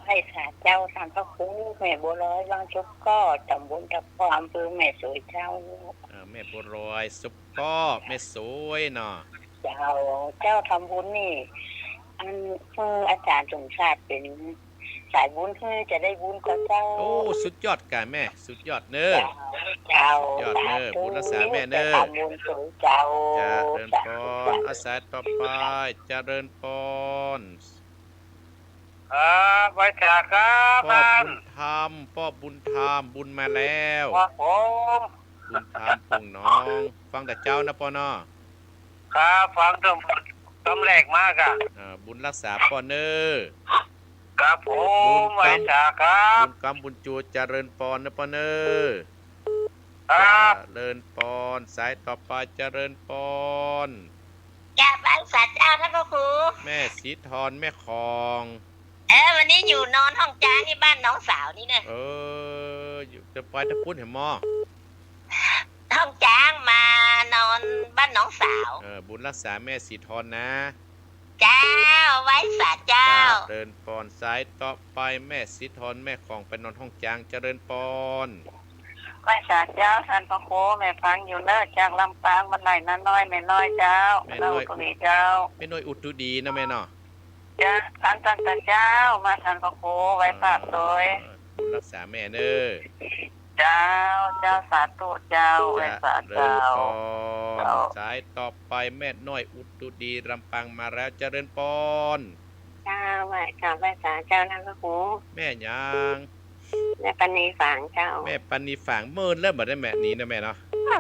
ไหว้สาเจ้า ท่านพระครู แม่บัวลอย วังชุกก้อ ตำบลตะกร้อ อำเภอแม่สวยเจ้า อ่า แม่บัวลอย ชุกก้อ แม่สวยเนาะ เจ้า เจ้าทำบุญนี่ อัน คืออาจารย์สมชาติเป็นสายบุญ คือจะได้บุญก่อเจ้า โอ้ สุดยอดก่ะแม่ สุดยอดเน่อ เจ้า สุดยอดเน่อ สาธุ บุญรักษาแม่เน่อ จะทำบุญสวยเจ้า เจริญปอน สาธุ อ่ะ สายต่อไป เจริญปอน ครับ ไหว้สาครับ ป้อบุญธรรม ป้อบุญธรรม บุญมาแล้ว ครับผม บุญธรรม โป่งหนอง ฟังแต่เจ๊านะป้อเนาะ ครับ ฟังตั้ง ตั้งแรกมาก่ะ อ่า บุญรักษาป้อเน่อ ครับผม บุญกำ ไหว้สาครับ บุญกำบุญจู เจริญปอนนะป้อเน่อ ครับ เจริญปอน สายต่อไป เจริญปอน กราบไหว้สาเจ้าท่านพระครู แม่ศรีทร แม่ของ เออ วันนี้อยู่นอนห้องจ๊างที่บ้านน้องสาวนี่นะ เออ อยู่ จะไปตะปุ้นเหรอมอ ห้องจ๊างมานอนบ้านน้องสาว เออ บุญรักษาแม่ศรีทรนะ เจ้า ไหว้สาเจ้า เจริญปอน สายต่อไป แม่ศรีทร แม่ของ ไปนอนห้องจ๊าง เจริญปอน ไหว้สาเจ้า ท่านพระครู แม่ฟังอยู่เน่อ จากลำปาง บ้านไร่นาน้อย แม่น้อยเจ้า แม่น้อย อุตตุดีเจ้า แม่น้อยอุตตุดีนะแม่เนาะ เจ้า ท่าน ท่านเจ้า มาท่านพระครู ไหว้พระโตย อ่า บุญรักษาแม่เน่อ เจ้า เจ้า สาธุเจ้า ไหว้สาเจ้า เจริญปอน เจ้า สายต่อไป แม่น้อยอุตตุดี ลำปางมาแล้ว เจริญปอน เจ้า ไหว้ กราบไหว้สาเจ้า ท่านพระครู แม่หยัง แม่ปานีฝางเจ้า แม่ปานีฝาง เมินแล้วบ่ได้แม่นี้นะแม่เนาะ อ่ะ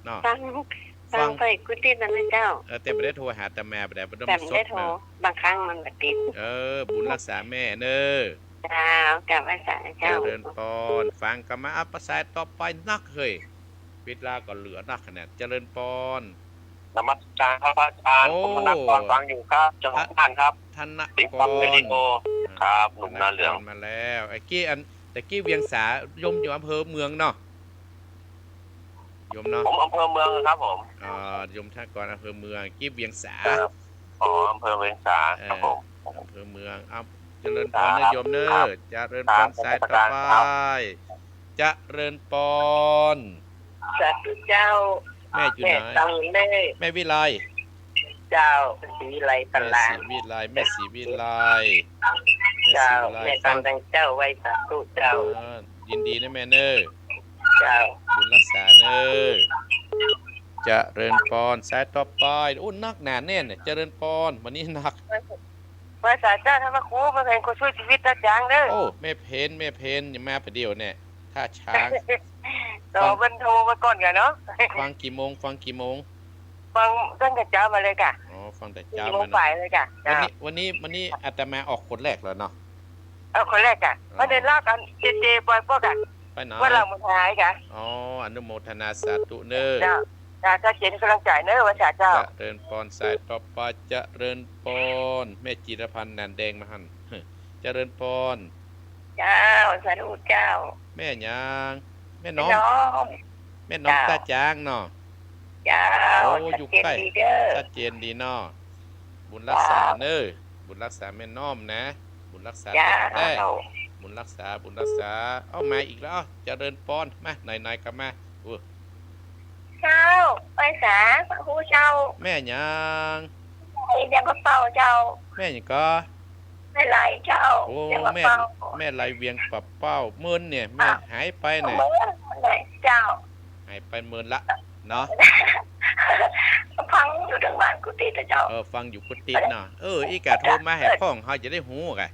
เนาะ ฟัง ฟัง ฟังไปกู้ตี้นั่นนะเจ้า เออ แต่บ่ได้โทรหาอาตมา บ่ได้ บ่ได้ แต่บ่ได้โทร สดเนาะ บางครั้งมันบ่ติด เออ บุญรักษาแม่เน่อ เจ้า กราบไหว้สาเจ้า เจริญปอน ฟังกำมา อ่ะ ไปสายต่อไปนักเฮ้ย เวลาก็เหลือนักขนาด เจริญปอน นมัสการครับพระอาจารย์ โอ้ ผมธนกรฟังอยู่ครับ จังหวัดน่านครับ ธนกร ติดตามเรดิโอ ครับ หนุ่มนาเหลือง ธนกรมาแล้ว ไอ้กี้อัน แต่กี้เวียงสา โยมอยู่อำเภอเมืองเนาะ โยมเนาะ ผมอำเภอเมืองครับผม อ่า โยมธนกรอำเภอเมือง กี้เวียงสา ครับ อ๋อ อำเภอเวียงสา เออ ครับผม อำเภอเมือง อ่ะ เจริญปอนเน่อโยมเน่อ ครับ เจริญปอน ครับ สายต่อไป นมัสการครับ เจ เจริญปอน สาธุเจ้า แม่อยู่ไหน แม่ตังเล่ แม่วิไล เจ้า ศรีวิไล แม่ศรีวิไล แม่ศรีวิไล แม่ศรีวิไล เจ้า แม่ตัง ฟัง แตงเจ้า ไหว้สาธุเจ้า อ่า ยินดีนะแม่เน่อ เจ้า บุญรักษาเน่อ เจริญปอน สายต่อไป โอ้ นักหนาแน่นเนี่ย เจริญปอน วันนี้นัก ไหว้สาเจ้า ท่านพระครู แม่เพ็ญ คนสู้ชีวิตตาจางเน่อ โอ้ แม่เพ็ญ แม่เพ็ญ ยังมาประเดี๋ยวเนี่ย ท่าช้าง ต่อ ฟัง เปิ้นโทรมาก่อนก่ะเนาะ ฟังกี่โมง ฟังกี่โมง ฟังตั้งแต่เจ๊ามาเลยก่ะ อ๋อ ฟังแต่เจ๊ามาเนาะ สี่โมงปลายเลยก่ะ วันนี้ เจ้า วันนี้ วันนี้อาตมาออกคนแรกแล้วเนาะ ออกคนแรกก่ะ อ๋อ วันเดินลากกัน เจเจ ปอยป้อก่ะ ไปไหน ว่าเราหมดหายก่ะ อ๋อ อนุโมทนาสาธุเน่อ เจ้า เจ้า เจ้าเจนกำลังใจเน่อ ไหว้สาเจ้า เจริญปอน สายต่อไป เจริญปอน แม่จิรพันธ์ นันแดงมาหั่น เจริญปอน เจ้า สาธุเจ้า แม่หยัง แม่น้อม แม่น้อม แม่น้อม เจ้า ตาจางเนาะ เจ้า โอ้ ชัดเจนดีเน่อ อยู่ใกล้ ชัดเจนดีเนาะ บุญรักษา เจ้า เน่อ บุญรักษาแม่น้อมนะ บุญรักษา เจ้า แต๊ๆ บุญรักษา บุญรักษา เอามาอีกแล้ว เจริญปอน มา ไหนๆ ก็มา โอ้ เจ้า ไหว้สา พระครูเจ้า แม่หยัง เวียงปะเป้าเจ้า แม่หยังก็ แม่ไลเจ้า โอ้ เวียงปะเป้า แม่ แม่ไลเวียงปะเป้า เมินเนี่ย แม่ อ้าว หายไปเนี่ย เมินเลยเจ้า หายไปเมินละเนาะ ฟังอยู่ทางบ้านกุฏิเจ้า เออ ฟังอยู่กุฏิเนาะ เออ อี้กะโทรมาหื้อพ่องเฮาจะได้ฮู้กะ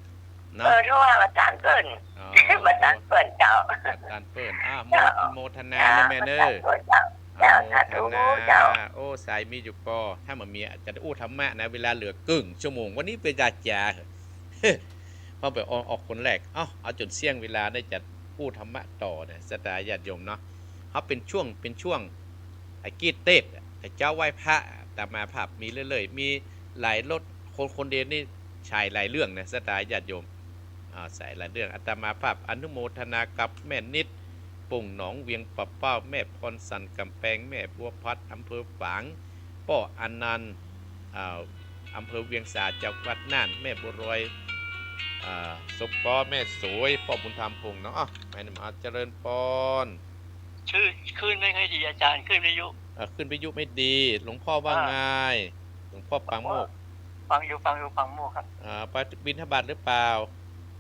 เนาะ เออ โทรหาอาจารย์เปิ้น อ๋อ อาจารย์เปิ้นเจ้า อาจารย์เปิ้น อ่ะ เจ้า โมทนา เจ้า นะแม่เน่อ อาจารย์เปิ้นเจ้า เจ้า อนุโมทนา สาธุเจ้า โอ้ สายมีอยู่ก่อ ถ้าบ่มีอาจจะอู้ธรรมะนะ เวลาเหลือกึ่งชั่วโมง วันนี้เวลาจ๋า เพราะไปออก ออกคนแรก เอ้า เอาจ๋นเสี้ยงเวลาได้จะอู้ธรรมะต่อเนี่ย ศรัทธาญาติโยมเนาะ เฮาเป๋นช่วง เป๋นช่วง ไอ้กี้เตศน์อะ ไอ้เจ๊าไหว้พระ อาตมาภาพมีเรื่อยๆ มีหลายรถ คน คนเดียวนี่ฉายหลายเรื่องนะ ศรัทธาญาติโยม อ่า ฉายหลายเรื่อง อาตมาภาพอนุโมทนากับแม่นิด โป่งหนอง เวียงปะเป้า แม่พรสันต์ ก๋ำแปง แม่บัวพัด อำเภอฝาง ป้ออนันต์ อ่า อำเภอเวียงสา จังหวัดน่าน แม่บัวรอย อ่า สมปอ แม่สวย ป้อบุญธรรม โป่งหนอง อ้าว แม่นิดมา เจริญปอน ชื่อ คลื่นไม่ค่อยดีอาจารย์ คลื่นวิทยุ เอ่อ คลื่นวิทยุไม่ดี หลวงพ่อว่า อ่า ไง หลวงพ่อปางโมกข์ ฟังอยู่ ฟังอยู่ ปางโมกข์ครับ อ่า ไปบิณฑบาตหรือเปล่า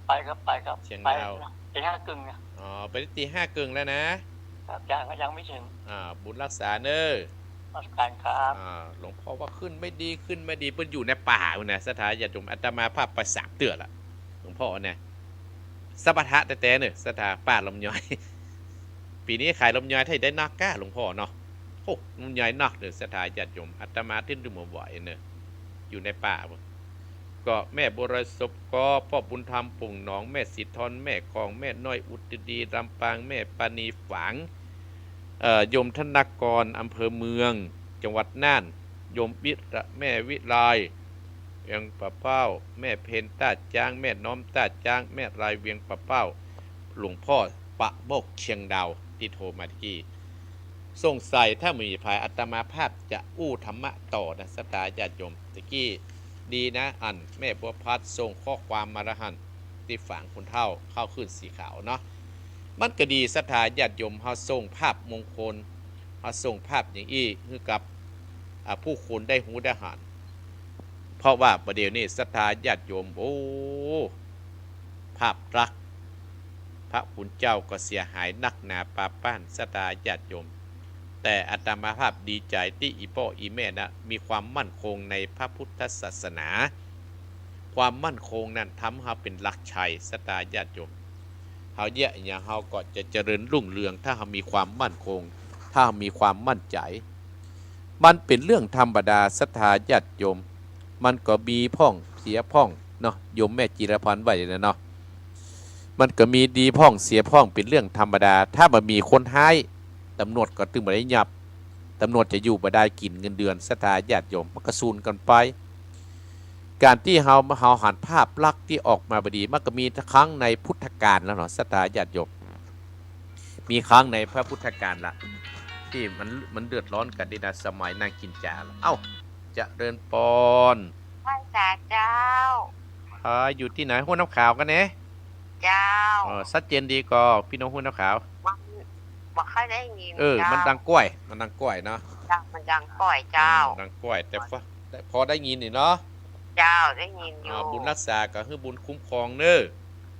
ไปครับ ไปครับ เชียงดาว ไปตีห้าครึ่งนะ อ๋อ ไปตีห้าครึ่งแล้วนะ ครับ ยัง ยังไม่ถึง อ่า บุญรักษาเน่อ นมัสการครับ อ่า หลวงพ่อว่าคลื่นไม่ดี คลื่นไม่ดี เปิ้นอยู่ในป่าพุ้นนะ ศรัทธาญาติโยม อาตมาภาพไปสามเตื้อละ หลวงพ่อเนี่ย สมถะแต๊ๆ เน่อ ศรัทธา ป่าลำยอย ปี๋นี้ขายลำยอยไทยได้นักก้า หลวงพ่อเนาะ โอ้ ลำยอยนักเน่อ ศรัทธาญาติโยม อาตมาตึงบ่ไหวเน่อ อยู่ในป่าพุ้น ก็แม่บัวรอย สมปอ ป้อบุญธรรม โป่งหนอง แม่สีทอน แม่กอง แม่น้อย อุตรดี ลำปาง แม่ปาณี ฝาง เอ่อ โยมธนกร อำเภอเมือง จังหวัดน่าน โยมวิระ แม่วิไล เวียงปะเป้า แม่เพ็ญ ต้าจ๊าง แม่น้อม ต้าจ๊าง แม่ไล เวียงปะเป้า หลวงพ่อปางโมกข์ เชียงดาว ตี้โทรมาตะกี้ สงสัยถ้าบ่มีภัย อาตมาภาพจะอู้ธรรมะต่อนะ ศรัทธาญาติโยม ตะกี้ดีนะ อันแม่บัวพัดส่งข้อความมาละหั้น ตี้ฝางคนเฒ่า เข้าคลื่นสีขาวเนาะ มันก็ดี ศรัทธาญาติโยม เฮาส่งภาพมงคล เฮาส่งภาพอย่างอี้หื้อกับ อ่า ผู้คนได้ฮู้ได้หัน เพราะว่าบ่าเดี่ยวนี้ศรัทธาญาติโยม โอ้ ภาพลักษณ์พระคุณเจ้าก็เสียหายนักหนาปาป๊าน ศรัทธาญาติโยม แต่อาตมาภาพดีใจ๋ตี้อี่ป้ออี่แม่นะ มีความมั่นคงในพระพุทธศาสนา ความมั่นคงนั้นทำเฮาเป๋นหลักชัย ศรัทธาญาติโยม เฮาเยียะอะหยังเฮาก็จะเจริญรุ่งเรือง ถ้าเฮามีความมั่นคง ถ้าเฮามีความมั่นใจ๋ มันเป๋นเรื่องธรรมดา ศรัทธาญาติโยม มันก็มีพ่องเสียพ่องเนาะ โยมแม่จิรพันธ์ว่าอย่างนั้นเนาะ มันก็มีดีพ่องเสียพ่องเป๋นเรื่องธรรมดา ถ้าบ่มีคนฮ้าย ตำรวจก็ตึงบ่ได้ยับ ตำรวจจะอยู่บ่ได้ กิ๋นเงินเดือน ศรัทธาญาติโยม มันก็สูญกั๋นไป ก๋านตี้เฮา เฮาหันภาพลักษณ์ตี้ออกมาบ่ดี มันก็มีครั้งในพุทธกาลแล้วเนาะ ศรัทธาญาติโยม มีครั้งในพระพุทธกาลละ ตี้มัน มันเดือดร้อนกั๋นดีนะ สมัยนางกิ๋นจ๋าละ เอ้า เจริญปอน ไหว้สาเจ้า อ่า อยู่ตี้ไหน ห้วยน้ำขาวกั๋นเน่ เจ้า เออ ชัดเจนดีก่อ ปี้น้องห้วยน้ำขาว บ่ค่อยได้ยิน เออ เจ้า มันดังก้อย มันดังก้อยเนาะ เจ้า มันดังก้อยเจ้า เออ มันดังก้อย แต่พอ แต่พอได้ยินนี่เนาะ เจ้า ได้ยินอยู่ อ่า บุญรักษาก็หื้อบุญคุ้มครองเน้อ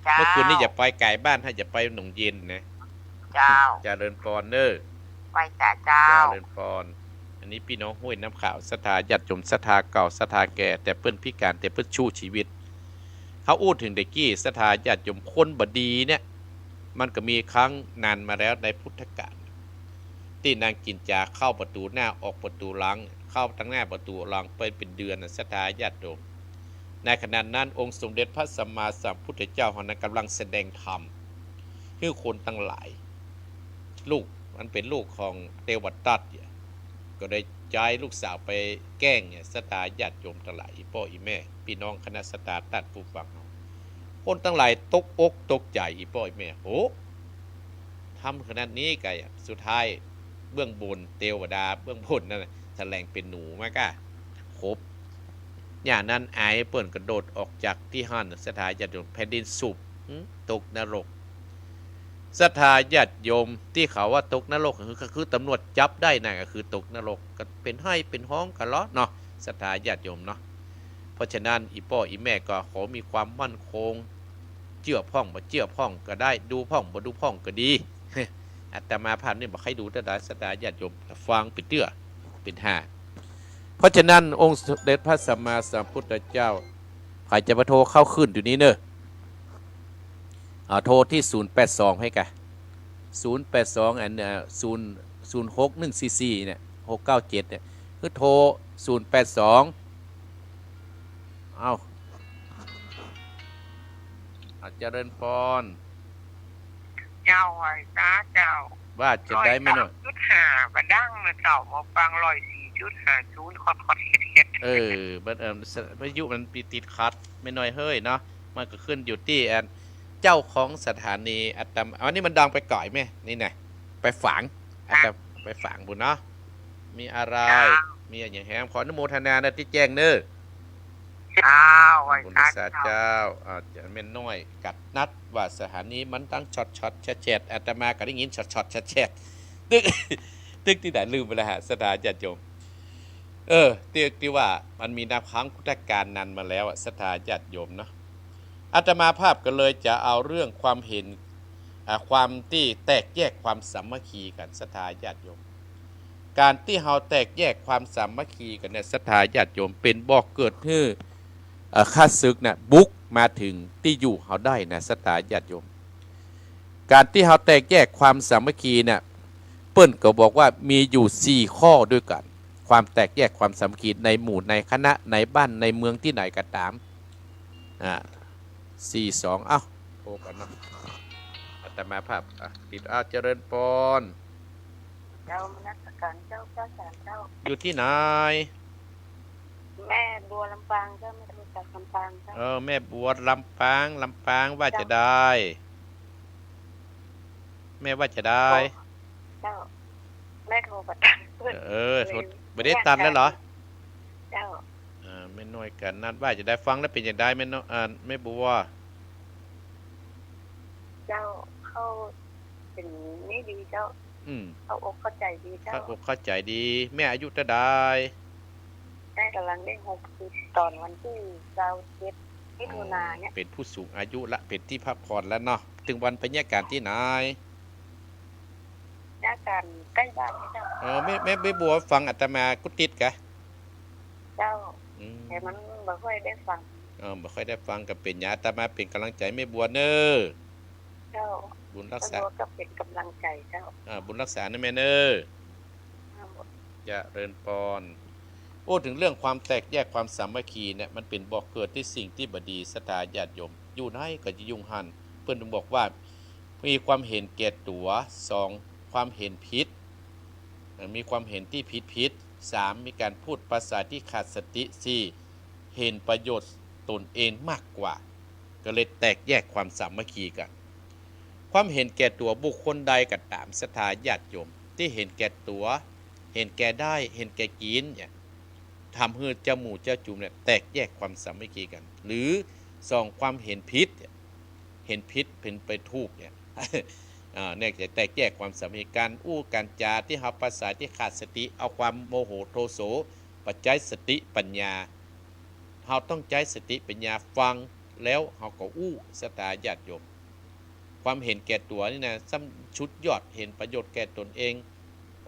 เจ้า เมื่อคืนนี้อย่าไปไก๋บ้าน หื้ออย่าไปหนองเย็นนะ เจ้า เจริญปอนเน้อ ไหว้สาเจ้า เจริญปอน อันนี้ปี้น้องห้วยน้ำขาว ศรัทธาญาติโยม ศรัทธาเก่า ศรัทธาแก่ แต่เปิ้นพิก๋าน แต่เปิ้นสู้ชีวิต เฮาอู้เถิงตะกี้ ศรัทธาญาติโยม คนบ่ดีเนี่ย มันก็มีครั้งนานมาแล้วในพุทธกาล ตี้นางกิ๋นจาเข้าประตู๋หน้าออกประตู๋หลัง เข้าตังหน้าประตู๋หลังไปเป๋นเดือนน่ะ ศรัทธาญาติโยม ในขณะนั้นองค์สมเด็จพระสัมมาสัมพุทธเจ้าเฮานั้นก๋ำลังแสดงธรรมหื้อคนตังหลาย ลูก มันเป๋นลูกของเตวทัตเนี่ย ก็ได้ใจ๊ลูกสาวไปแกล้งเนี่ย ศรัทธาญาติโยมตังหลาย อี่ป้ออี่แม่ ปี้น้องคณะศรัทธาต้านผู้ฟังเฮา คนตังหลายตกอกตกใจ๋ อี่ป้ออี่แม่ โห ทำขนาดนี้ก๋ะ สุดท้ายเบื้องบนเตวดาเบื้องบนนั้นน่ะ แสลงเป๋นหนูมาก้า ขบ ยามนั้นอายเปิ้นกระโดดออกจากตี้หั้น ศรัทธาญาติโยม แผ่นดินสุบ หึ ตกนรก ศรัทธาญาติโยม ตี้เขาว่าตกนรก ก็คือ ก็คือตำรวจจับได้นั่นก็คือตกนรก ก็เป๋นไห้เป๋นฮ้องกั๋นลอเนาะ ศรัทธาญาติโยมเนาะ เพราะฉะนั้นอี่ป้ออี่แม่ก็ขอมีความมั่นคง เจื้อพ่องบ่เจื้อพ่องก็ได้ ดูพ่องบ่ดูพ่องก็ดี อาตมาภาพนี่บ่ใค่ดูเตื้อใด ศรัทธาญาติโยม ฟังไปเตื้อ เป๋นห้า เพราะฉะนั้นองค์สมเด็จพระสัมมาสัมพุทธเจ้า ใผจะมาโทรเข้าขึ้นอยู่นี้เน้อ อ่า โทรตี้ศูนย์แปดสอง หื้อก้า ศูนย์แปดสอง อัน เอ่อ ศูนย์ ศูนย์หกหนึ่งสี่สี่ เนี่ย หกเก้าเจ็ด เนี่ย คือโทร ศูนย์แปดสอง เอ้า อ่า เจริญปอน เจ้า ไหว้สาเจ้า ว่าจะได้แม่น้อย ร้อยสามจุดห้า บ่ดังนะเจ้า มาฟังร้อยสี่จุดห้าศูนย์ คอดๆ แคดๆ เออ มัน เอ่อ วิทยุมันไปติดขัดแม่น้อยเฮ้ยเนาะ มันก็ขึ้นอยู่ตี้อัน เจ้าของสถานี อาตมา อันนี้มันดังไปไก๋แม่ นี่นะ ไปฝาง อาตมา ไปฝางบุญเนาะ มีอะไร เจ้า มีอะหยังแหม ขออนุโมทนานะตี้แจ้งเน้อ เจ้า ไหว้ บุญรักษา สาเจ้า เจ้า อ่า แม่น้อยกัดนัดว่าสถานีมันดังช็อตๆ แชดๆ อาตมาก็ได้ยินช็อตๆ แชดๆ ตึก ตึกตี้ไหนลืมไปแล้วฮะ ศรัทธาญาติโยม เออ ตี้ ตี้ว่ามันมีนับครั้งพุทธกาลนานมาแล้วอะ ศรัทธาญาติโยมเนาะ อาตมาภาพก็เลยจะเอาเรื่องความเห็น อ่า ความตี้แตกแยกความสามัคคีกั๋น ศรัทธาญาติโยม ก๋านตี้เฮาแตกแยกความสามัคคีกั๋นเนี่ย ศรัทธาญาติโยม เป๋นบ่อเกิดหื้อ เอ่อ ข้าศึกน่ะ บุกมาเถิงตี้อยู่เฮาได้นะ ศรัทธาญาติโยม ก๋านตี้เฮาแตกแยกความสามัคคีเนี่ย เปิ้นก็บอกว่ามีอยู่สี่ข้อด้วยกั๋น ความแตกแยกความสามัคคีในหมู่ในคณะ ในบ้านในเมืองตี้ไหนก็ต๋าม อ่า สี่สอง เอ้า โทรก่อนเนาะ อาตมาภาพ อ่ะ ติด อ้าว เจริญปอน เจ้า นมัสก๋านเจ้า เจ้าสารเจ้า อยู่ตี้ไหน แม่บัวลำปางเจ้า แม่โทรจากลำปางเจ้า เออ แม่บัวลำปาง ลำปาง ว่าจะได้ แม่ว่าจะได้ เจ้า แม่โทรบ่ตัน เออ โทร บ่ได้ตันแล้วเหรอ เจ้า อ่า แม่น้อยกัดนัดว่าจะได้ ฟังแล้วเป๋นจะใดแม่น้อย อ่า แม่บัว เจ้า เข้า เป๋นนี่ดีเจ้า อืม เข้าอกเข้าใจ๋ดีเจ้า เข้าอกเข้าใจ๋ดี แม่อายุเต้าใด แม่ก๋ำลังได้หกสิบ ต๋อนวันตี้ซาวเจ็ด มิถุนาเนี่ย อ๋อ เป๋นผู้สูงอายุละ เป๋นตี้พักผ่อนแล้วเนาะ ตึงบ่าไปเยียะก๋านตี้ไหน เยียะก๋านใก้บ้านนี่เจ้า เออ แม่ แม่ แม่บัวฟังอาตมากู้ติ๊ดกะ เจ้า อืม แต่มันบ่ค่อยได้ฟัง เออ บ่ค่อยได้ฟัง ก็เป๋นหยัง อาตมาเป๋นก๋ำลังใจ๋แม่บัวเน้อ เจ้า บุญรักษา แม่บัวก็เป๋นก๋ำลังใจ๋เจ้า อ่า บุญรักษานะแม่เน้อ เจ้า เจริญปอน อู้เถิงเรื่องความแตกแยกความสามัคคีเนี่ย มันเป๋นบ่อเกิดตี้สิ่งตี้บ่ดี ศรัทธาญาติโยม อยู่ไหนก็จะอยู่หั้น เปิ้นบอกว่า มีความเห็นแก่ตั๋ว สอง ความเห็นผิด เอ่อ มีความเห็นตี้ผิดๆ สาม มีก๋านพูดภาษาตี้ขาดสติ สี่ เห็นประโยชน์ต๋นเองมากกว่า ก็เลยแตกแยกความสามัคคีกั๋น ความเห็นแก่ตั๋วบุคคลใดก็ต๋าม ศรัทธาญาติโยม ตี้เห็นแก่ตั๋ว เห็นแก่ได้ เห็นแก่กิ๋นเนี่ย ทำหื้อเจ้าหมู่เจ้าจุมเนี่ยแตกแยกความสามัคคีกั๋น หรือสอง ความเห็นผิดเนี่ย เห็นผิดเห็นไปถูกเนี่ย อ่า เนี่ยจะแตกแยกความสามัคคี ก๋านอู้ก๋านจ๋าตี้เฮาปราศรัยตี้ขาดสติ เอาความโมโหโทโส บ่ใจ๊สติปัญญา เฮาต้องใจ๊สติปัญญาฟัง แล้วเฮาก็อู้ ศรัทธาญาติโยม ความเห็นแก่ตั๋วนี่นะ ซ้ำสุดยอด เห็นประโยชน์แก่ตนเอง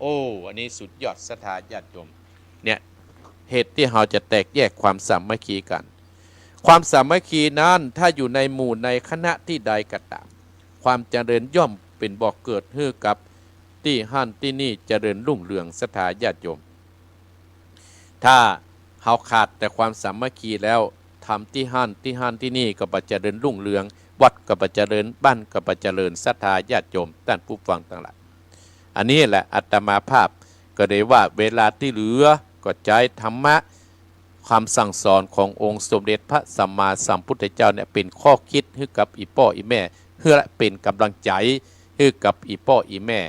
โอ้ อันนี้สุดยอด ศรัทธาญาติโยม เนี่ย เหตุตี้เฮาจะแตกแยกความสามัคคีกั๋น ความสามัคคีนั้น ถ้าอยู่ในหมู่ในคณะตี้ใดก็ต๋าม ความเจริญย่อมเป๋นบ่อเกิดหื้อกับตี้หั้นตี้นี่เจริญรุ่งเรือง ศรัทธาญาติโยม ถ้าเฮาขาดแต่ความสามัคคีแล้ว ธรรมตี้หั้นตี้หั้นตี้นี่ก็บ่เจริญรุ่งเรือง วัดก็บ่เจริญ บ้านก็บ่เจริญ ศรัทธาญาติโยม ต้านผู้ฟังตังหลาย อันนี้แหละอาตมาภาพก็เลยว่า เวลาตี้เหลือก็ใจ๊ธรรมะ คำสั่งสอนขององค์สมเด็จพระสัมมาสัมพุทธเจ้าเนี่ย เป๋นข้อคิดหื้อกับอี่ป้ออี่แม่ หื้อเป๋นก๋ำลังใจ๋หื้อกับอี่ป้ออี่แม่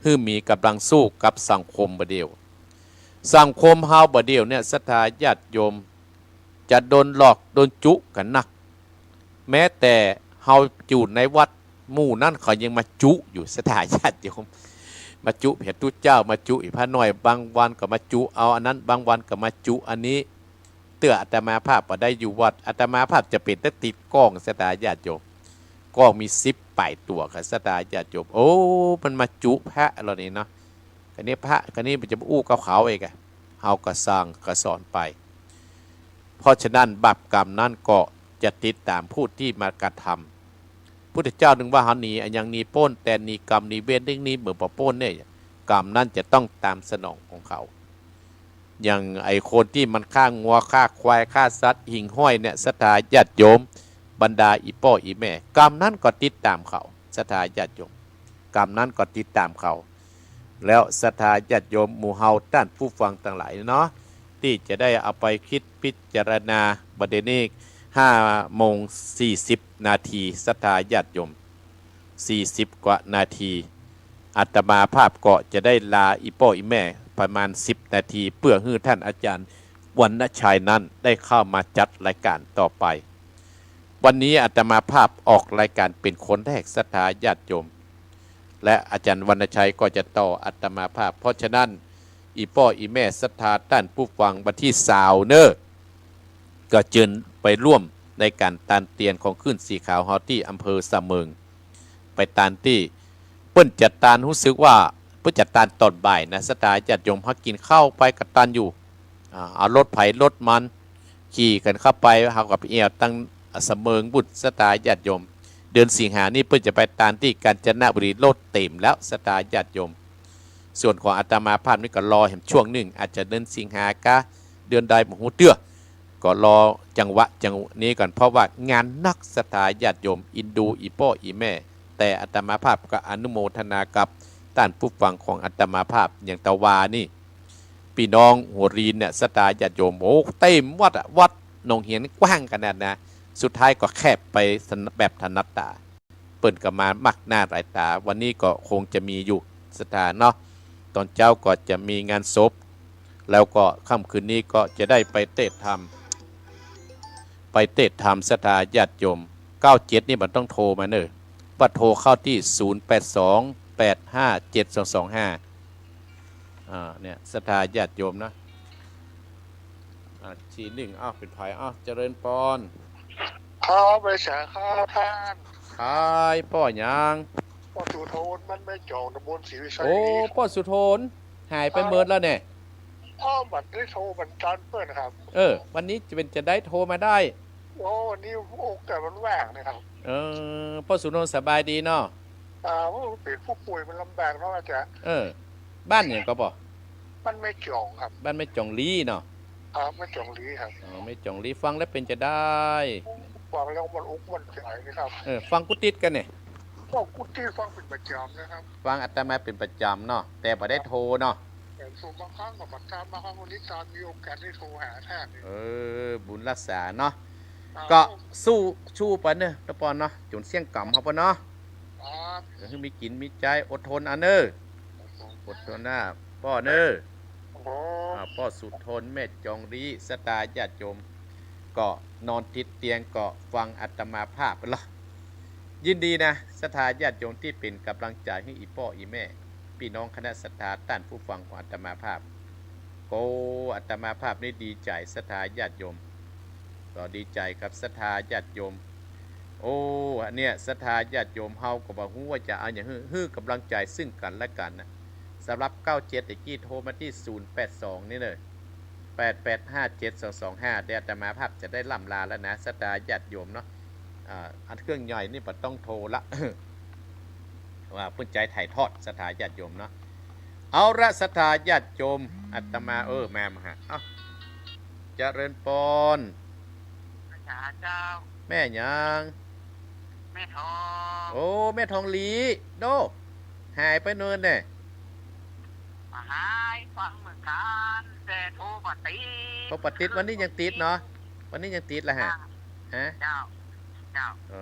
หื้อมีก๋ำลังสู้กับสังคมบ่าเดี่ยว สังคมเฮาบ่าเดี่ยวเนี่ย ศรัทธาญาติโยม จะโดนหลอกโดนจุกั๋นนัก แม้แต่เฮาอยู่ในวัด หมู่นั้นเขายังมาจุอยู่ ศรัทธาญาติโยม มาจุเปียรตุ๊เจ้า มาจุอี่พระน้อย บางวันก็มาจุเอาอันนั้น บางวันก็มาจุอันนี้ เตื้ออาตมาภาพบ่ได้อยู่วัด อาตมาภาพจะเป๋นต้องติดกล้อง ศรัทธาญาติโยม กล้องมีสิบปลายตั๋วค่ะ ศรัทธาญาติโยม โอ้ มันมาจุพระเหล่านี้เนาะ ก๋านนี้พระ ก๋านนี้มันจะอู้กับเขาอีกอะ เฮาก็สั่งก็สอนไป เพราะฉะนั้นบาปกรรมนั้นก็จะติดต๋ามผู้ตี้มากระทำ พุทธเจ้าจึงว่า เฮาหนีอะหยังหนีป๊น แต่หนีกรรมหนีเวร เรื่องนี้เมื่อบ่ป๊นเนี่ย กรรมนั้นจะต้องตามสนองของเขา อย่างไอ้คนตี้มันฆ่างัวฆ่าควายฆ่าสัตว์หิ่งห้อยเนี่ย ศรัทธาญาติโยม บรรดาอี่ป้ออี่แม่ กรรมนั้นก็ติดต๋ามเขา ศรัทธาญาติโยม กรรมนั้นก็ติดต๋ามเขา แล้วศรัทธาญาติโยมหมู่เฮาต้านผู้ฟังตังหลายเนาะ ตี้จะได้เอาไปกึ๊ดพิจารณา บ่าเดี่ยวนี้ห้าโมงสี่สิบนาที ศรัทธาญาติโยม สี่สิบกว่านาที อาตมาภาพก็จะได้ลาอี่ป้ออี่แม่ประมาณสิบนาที เปื้อหื้อท่านอาจารย์วรรณชัยนั้นได้เข้ามาจัดรายก๋านต่อไป วันนี้อาตมาภาพออกรายก๋านเป๋นคนแรก ศรัทธาญาติโยม และอาจารย์วรรณชัยก็จะต่ออาตมาภาพ เพราะฉะนั้น อี่ป้ออี่แม่ศรัทธาต้านผู้ฟัง วันตี้ซาวเน่อ ก็เจิญไปร่วมในก๋านตานเตียนของคลื่นสีขาวเฮาตี้อำเภอสะเมิง ไปตานตี้ เปิ้นจะตาน ฮู้สึกว่าเปิ้นจะตานต๋อนบ่ายนะ ศรัทธาญาติโยม เฮากิ๋นข้าวไปก็ตานอยู่ อ่า เอารถใผรถมัน ขี่กั๋นเข้าไป เฮาก็ไปแอ่วตังสะเมิงปู๊น ศรัทธาญาติโยม เดือนสิงหานี่เปิ้นจะไปตานตี้กาญจนบุรี รถเต๋มแล้ว ศรัทธาญาติโยม ส่วนของอาตมาภาพนี่ก็รอแหมช่วงนึ่ง อาจจะเดือนสิงหากา เดือนใดบ่ฮู้เตื้อ ก็รอจังหวะจังนี้ก่อน เพราะว่างานนัก ศรัทธาญาติโยม เอ็นดูอี่ป้ออี่แม่ แต่อาตมาภาพก็อนุโมทนากับต้านผู้ฟังของอาตมาภาพ อย่างตะวานี่ ปี้น้องหัวรีนเนี่ย ศรัทธาญาติโยม โอ้ เต๋มวัดอะ วัดหนองเหียนกว้างขนาดนะ สุดท้ายก็แคบไปแบบถนัดต๋า เปิ้นก็มามักหน้าหลายต๋า วันนี้ก็คงจะมีอยู่ ศรัทธาเนาะ ต๋อนเจ๊าก็จะมีงานศพ แล้วก็ค่ำคืนนี้ก็จะได้ไปเตสน์ธรรม ไปเตสน์ธรรม ศรัทธาญาติโยม เก้าเจ็ดนี่มันต้องโทรมาเน่อ ว่าโทรเข้าตี้ ศูนย์แปดสอง แปดห้าเจ็ดสองสองห้า อ่า เนี่ย ศรัทธาญาติโยมนะ อ่า ทีนึ่ง อ้าว เป๋นใผ อ้าว เจริญปอน ครับ ไหว้สาครับต้าน ใผ ป้อหยัง ป้อสุทน บ้านแม่จ๋อง ตำบลศรีวิชัย โอ้ ครับ ป้อสุทน หายไปเมิดแล้วเนี่ย อ้าว บ่ได้โทรวันจันทร์เปิ้นครับ เออ วันนี้จะเป๋นจะใดโทรมาได้ โอ้ วันนี้โอกาสมันว่างนะครับ เออ ป้อสุทนสบายดีเนาะ อ่า โอ้ เป๋นผู้ป่วยมันลำบากเนาะอาจ๋ารย์ เออ บ้านหยังก่อป้อ บ้านแม่จ๋องครับ บ้านแม่จ๋องลีเนาะ ครับ แม่จ๋องลีครับ อ๋อ แม่จ๋องลี ฟังแล้วเป๋นจะใด ฟังแล้วมันอกมันใจ๋นะครับ เออ ฟังกู้ติ๊ดก่ะเนี่ย ก็กู้ติ๊ดฟังเป๋นประจ๋ำนะครับ ฟังอาตมาเป๋นประจ๋ำเนาะ แต่บ่ได้โทรเนาะ แต่โทรบางครั้งก็บ่ตาม บางครั้งก็ติดตาม มีโอกาสได้โทรหาต้าน เออ บุญรักษาเนาะ ครับ ก็สู้ สู้ไปเน่อ ตะปอนเนาะ จ๋นเสี้ยงก๋ำเฮาปะเนาะ ครับ เดี๋ยวหื้อมีกิ๋นมีใจ๊ อดทนเอาเน่อ ครับผม อดทนนะ ป้อเน่อ ครับผม อ่า ป้อสุทน แม่จ๋องลี ศรัทธาญาติโยม ก็นอนติดเตียงก็ฟังอาตมาภาพไปละ ยินดีนะ ศรัทธาญาติโยมตี้เป๋นก๋ำลังใจ๋หื้ออี่ป้ออี่แม่ ปี้น้องคณะศรัทธา ต้านผู้ฟังของอาตมาภาพ โอ้ อาตมาภาพนี่ดีใจ๋ ศรัทธาญาติโยม ก็ดีใจ๋กับศรัทธาญาติโยม โอ้ อันเนี้ยศรัทธาญาติโยมเฮาก็บ่ฮู้ว่าจะเอาหยังหื้อ หื้อก๋ำลังใจ๋ซึ่งกั๋นและกั๋นนะ สำหรับเก้าเจ็ดตะกี้โทรมาตี้ศูนย์แปดสองนี่เน่อ แปดแปดห้าเจ็ดสองสองห้า เดี๋ยวอาตมาภาพจะได้ล่ำลาแล้วนะ ศรัทธาญาติโยมเนาะ อ่า อันเครื่องใหญ่นี่บ่ต้องโทรละ ว่าเปิ้นจะถ่ายทอด ศรัทธาญาติโยมเนาะ เอาละ ศรัทธาญาติโยม อาตมา เออ มา มาหา เอ้า เจริญปอน อาจารย์เจ้า แม่หยัง แม่ทอง โอ้ แม่ทองหลี โด้ หายไปเนินแน่ บ่หาย ฟังเหมือนกั๋น แต่โทรบ่ติด โทรบ่ติด วันนี้ยังติดเนาะ วันนี้ยังติดละฮะ จ้ะ ฮะ เจ้า เจ้า เอ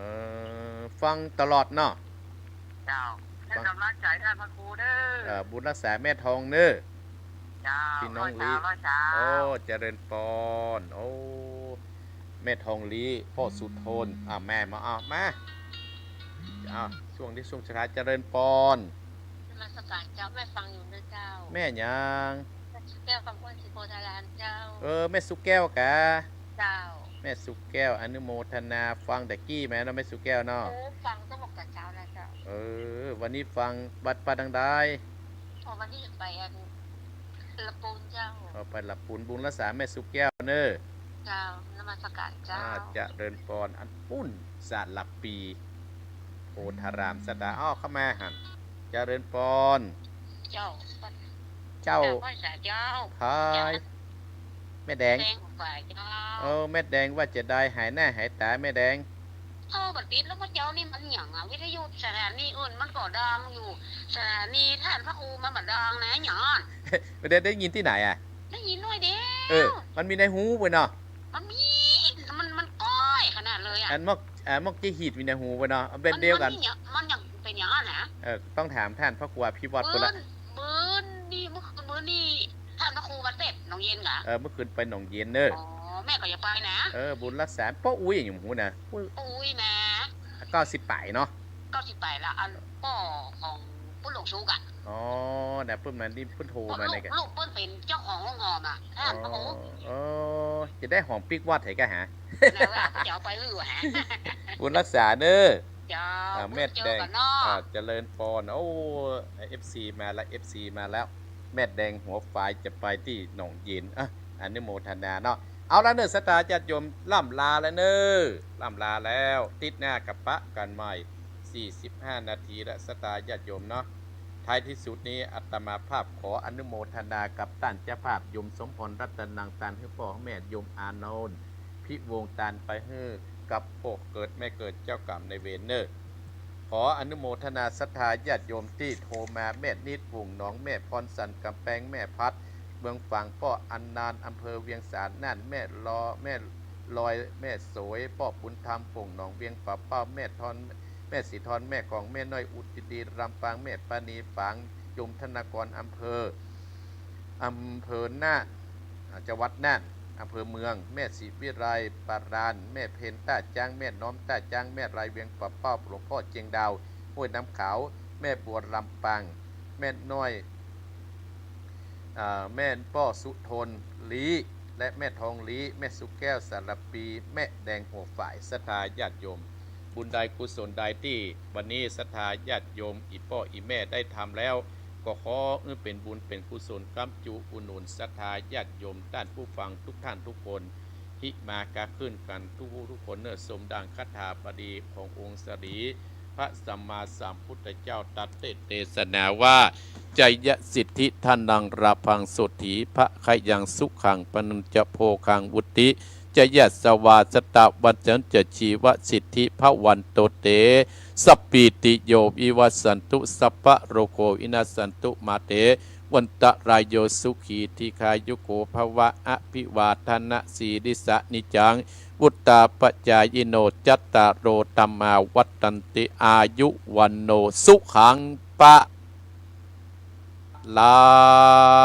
อ ฟังตลอดเนาะ เจ้า หื้อก๋ำลังใจ๋ต้านพระครูเน่อ เออ บุญรักษาแม่ทองเน่อ เจ้า พี่น้องหลี ร้อยสาว ร้อยสาว โอ้ เจริญปอน โอ้ แม่ทองหลี ป้อสุทน อ่ะ แม่มา อ่ะ มา อ่ะ ช่วงนี้ช่วงสุดท้าย เจริญปอน นมัสก๋านเจ้า แม่ฟังอยู่เน่อเจ้า แม่หยัง แม่สุแก้ว กำอ้วน ศรีโพธารามเจ้า เออ แม่สุแก้วกา เจ้า แม่สุแก้ว อนุโมทนา ฟังตะกี้มาเนาะ แม่สุแก้วเนาะ โอ้ ฟังตั้งแต่เจ๊าแล้วเจ้า เออ วันนี้ฟังวัดป่าดังใด อ๋อ วันนี้ไปอัน ละปูนเจ้า เอาไปละปูน บุญรักษาแม่สุแก้วเน่อ เจ้า นมัสก๋านเจ้า อ่า เจริญปอน อันปู๊น สระปี โพธาราม ศรัทธา อ้าว เข้ามาหั้น เจริญปอน เจ้า เจ้า เจ้า ไหว้สาเจ้า พาย เจ้า แม่แดง แดงฝ่ายเจ้า เออ แม่แดงว่าจะใด หายหน้าหายต๋าแม่แดง โทรบ่ติดแล้ว เมื่อเจ๊านี่มันหยังอะ วิทยุสถานีอื่นมันก็ดังอยู่ สถานีต้านพระครูมันบ่ดังนะ หยังอะ เดี๋ยวได้ยินตี้ไหนอะ ได้ยินหน้อยเดียว เออ มันมีในหูเว้ยเนาะ มันมี มัน มันก้อยขนาดเลยอะ อันมอก อ่า มอกเจ๊หีดมีในหูเว้ยเนาะ เอาแบบเดียวกั๋น มัน มันมีหยัง มันหยังเป๋นหยังอะนะ เออ ต้องถามต้านพระครูอภิวัตร ปื๊ พุ้นละ น ปื๊นนี่ เมื่อคืนปื๊นนี่ ต้านพระครูมาเสด็จหนองเย็นเหรอ เออ เมื่อคืนไปหนองเย็นเน่อ อ๋อ แม่ก็อยากไปนะ เออ บุญรักษา ป้ออุ๊ยหยังบ่ฮู้นะ ป้ออุ๊ยนะ เก้าสิบป๋ายเนาะ เก้าสิบป๋ายละ อันป้อของปุ้นหลวงชูกอะ อ๋อ นะ เปิ้นมานี่ เปิ้นโทรมาในกะ ลูก ลูกเปิ้นเป๋นเจ้าของโฮงหอมอะ อ๋อ โอ้ เออ จะได้หอมปิ๊กวัดไหนกะฮะ นะว่าเปิ้นจะเอาไปหื้อฮะ บุญรักษาเน่อ เจ้า อ่า แม่แดง เจอกั๋นเนาะ อ่า เจริญปอน โอ้ เอฟซีมาละ เอฟซีมาแล้ว แม่แดงหัวฝายจะไปตี้หนองเย็น อ่ะ อนุโมทนาเนาะ เอาละเน่อ ศรัทธาญาติโยม ล่ำลาแล้วเน่อ ล่ำลาแล้ว ติ๊ดหน้ากะปะกั๋นใหม่ สี่สิบห้านาทีละ ศรัทธาญาติโยมเนาะ ท้ายที่สุดนี้อาตมาภาพขออนุโมทนากับต้านเจ้าภาพ โยมสมพรรัตนัง ตานหื้อป้อแม่ โยมอานนท์ พิวงศ์ ตานไปหื้อกับป้อเกิดแม่เกิดเจ้ากรรมนายเวรเน่อ ขออนุโมทนาศรัทธาญาติโยมตี้โทรมา แม่นิด วงศ์หนอง แม่พรสันต์ ก๋ำแปง แม่พัด เมืองฝาง ป้ออนันต์ อำเภอเวียงสา น่าน แม่ลอ แม่ลอย แม่โสย ป้อบุญธรรม ป่งหนอง เวียงป่าเป้า แม่ทอน แม่สีทอน แม่กอง แม่น้อย อุตตรี ลำปาง แม่ปานี ฝาง โยมธนากร อำเภอ อำเภอน่าน อ่า จังหวัดน่าน อำเภอเมือง แม่ศรีวิไล ปาราน แม่เพ็ญ ต้าจ๊าง แม่น้อม ต้าจ๊าง แม่ไร เวียงป่าเป้า หลวงพ่อเจียงดาว ห้วยน้ำขาว แม่บัว ลำปาง แม่น้อย อ่า แม่ป้อสุทน ลี้ และแม่ทองลี้ แม่สุแก้ว สารปี แม่แดงหัวฝาย ศรัทธาญาติโยม บุญใดกุศลใดตี้วันนี้ศรัทธาญาติโยมอี่ป้ออี่แม่ได้ทำแล้ว ก็ขอหื้อเป๋นบุญเป๋นกุศล ก๊ำจูอุดหนุนศรัทธาญาติโยมต้านผู้ฟังทุกท่านทุกคน หิมากาขึ้นกั๋นทุกผู้ทุกคนเน่อ สมดังคาถาบาลีขององค์สรี พระสัมมาสัมพุทธเจ้าตรัสเตศนาว่า จยสิทธิธนังลาภังโสตถีภะคะยังสุขังพลังจะโภคังวุตติ จยสวาสะตะวัญจะชีวสิทธิภะวันโตเต สัพพีติโยวิวัสสันตุ สัพพะโรโควินัสสันตุ มาเต วันตะรายโย สุขีทีคายุโกภะวะ อภิวาทะนะสีลิสะนิจจัง วุตตาปะจายิโน จัตตาโรธัมมาวัฑฒันติ อายุวัณโณสุขังพะลัง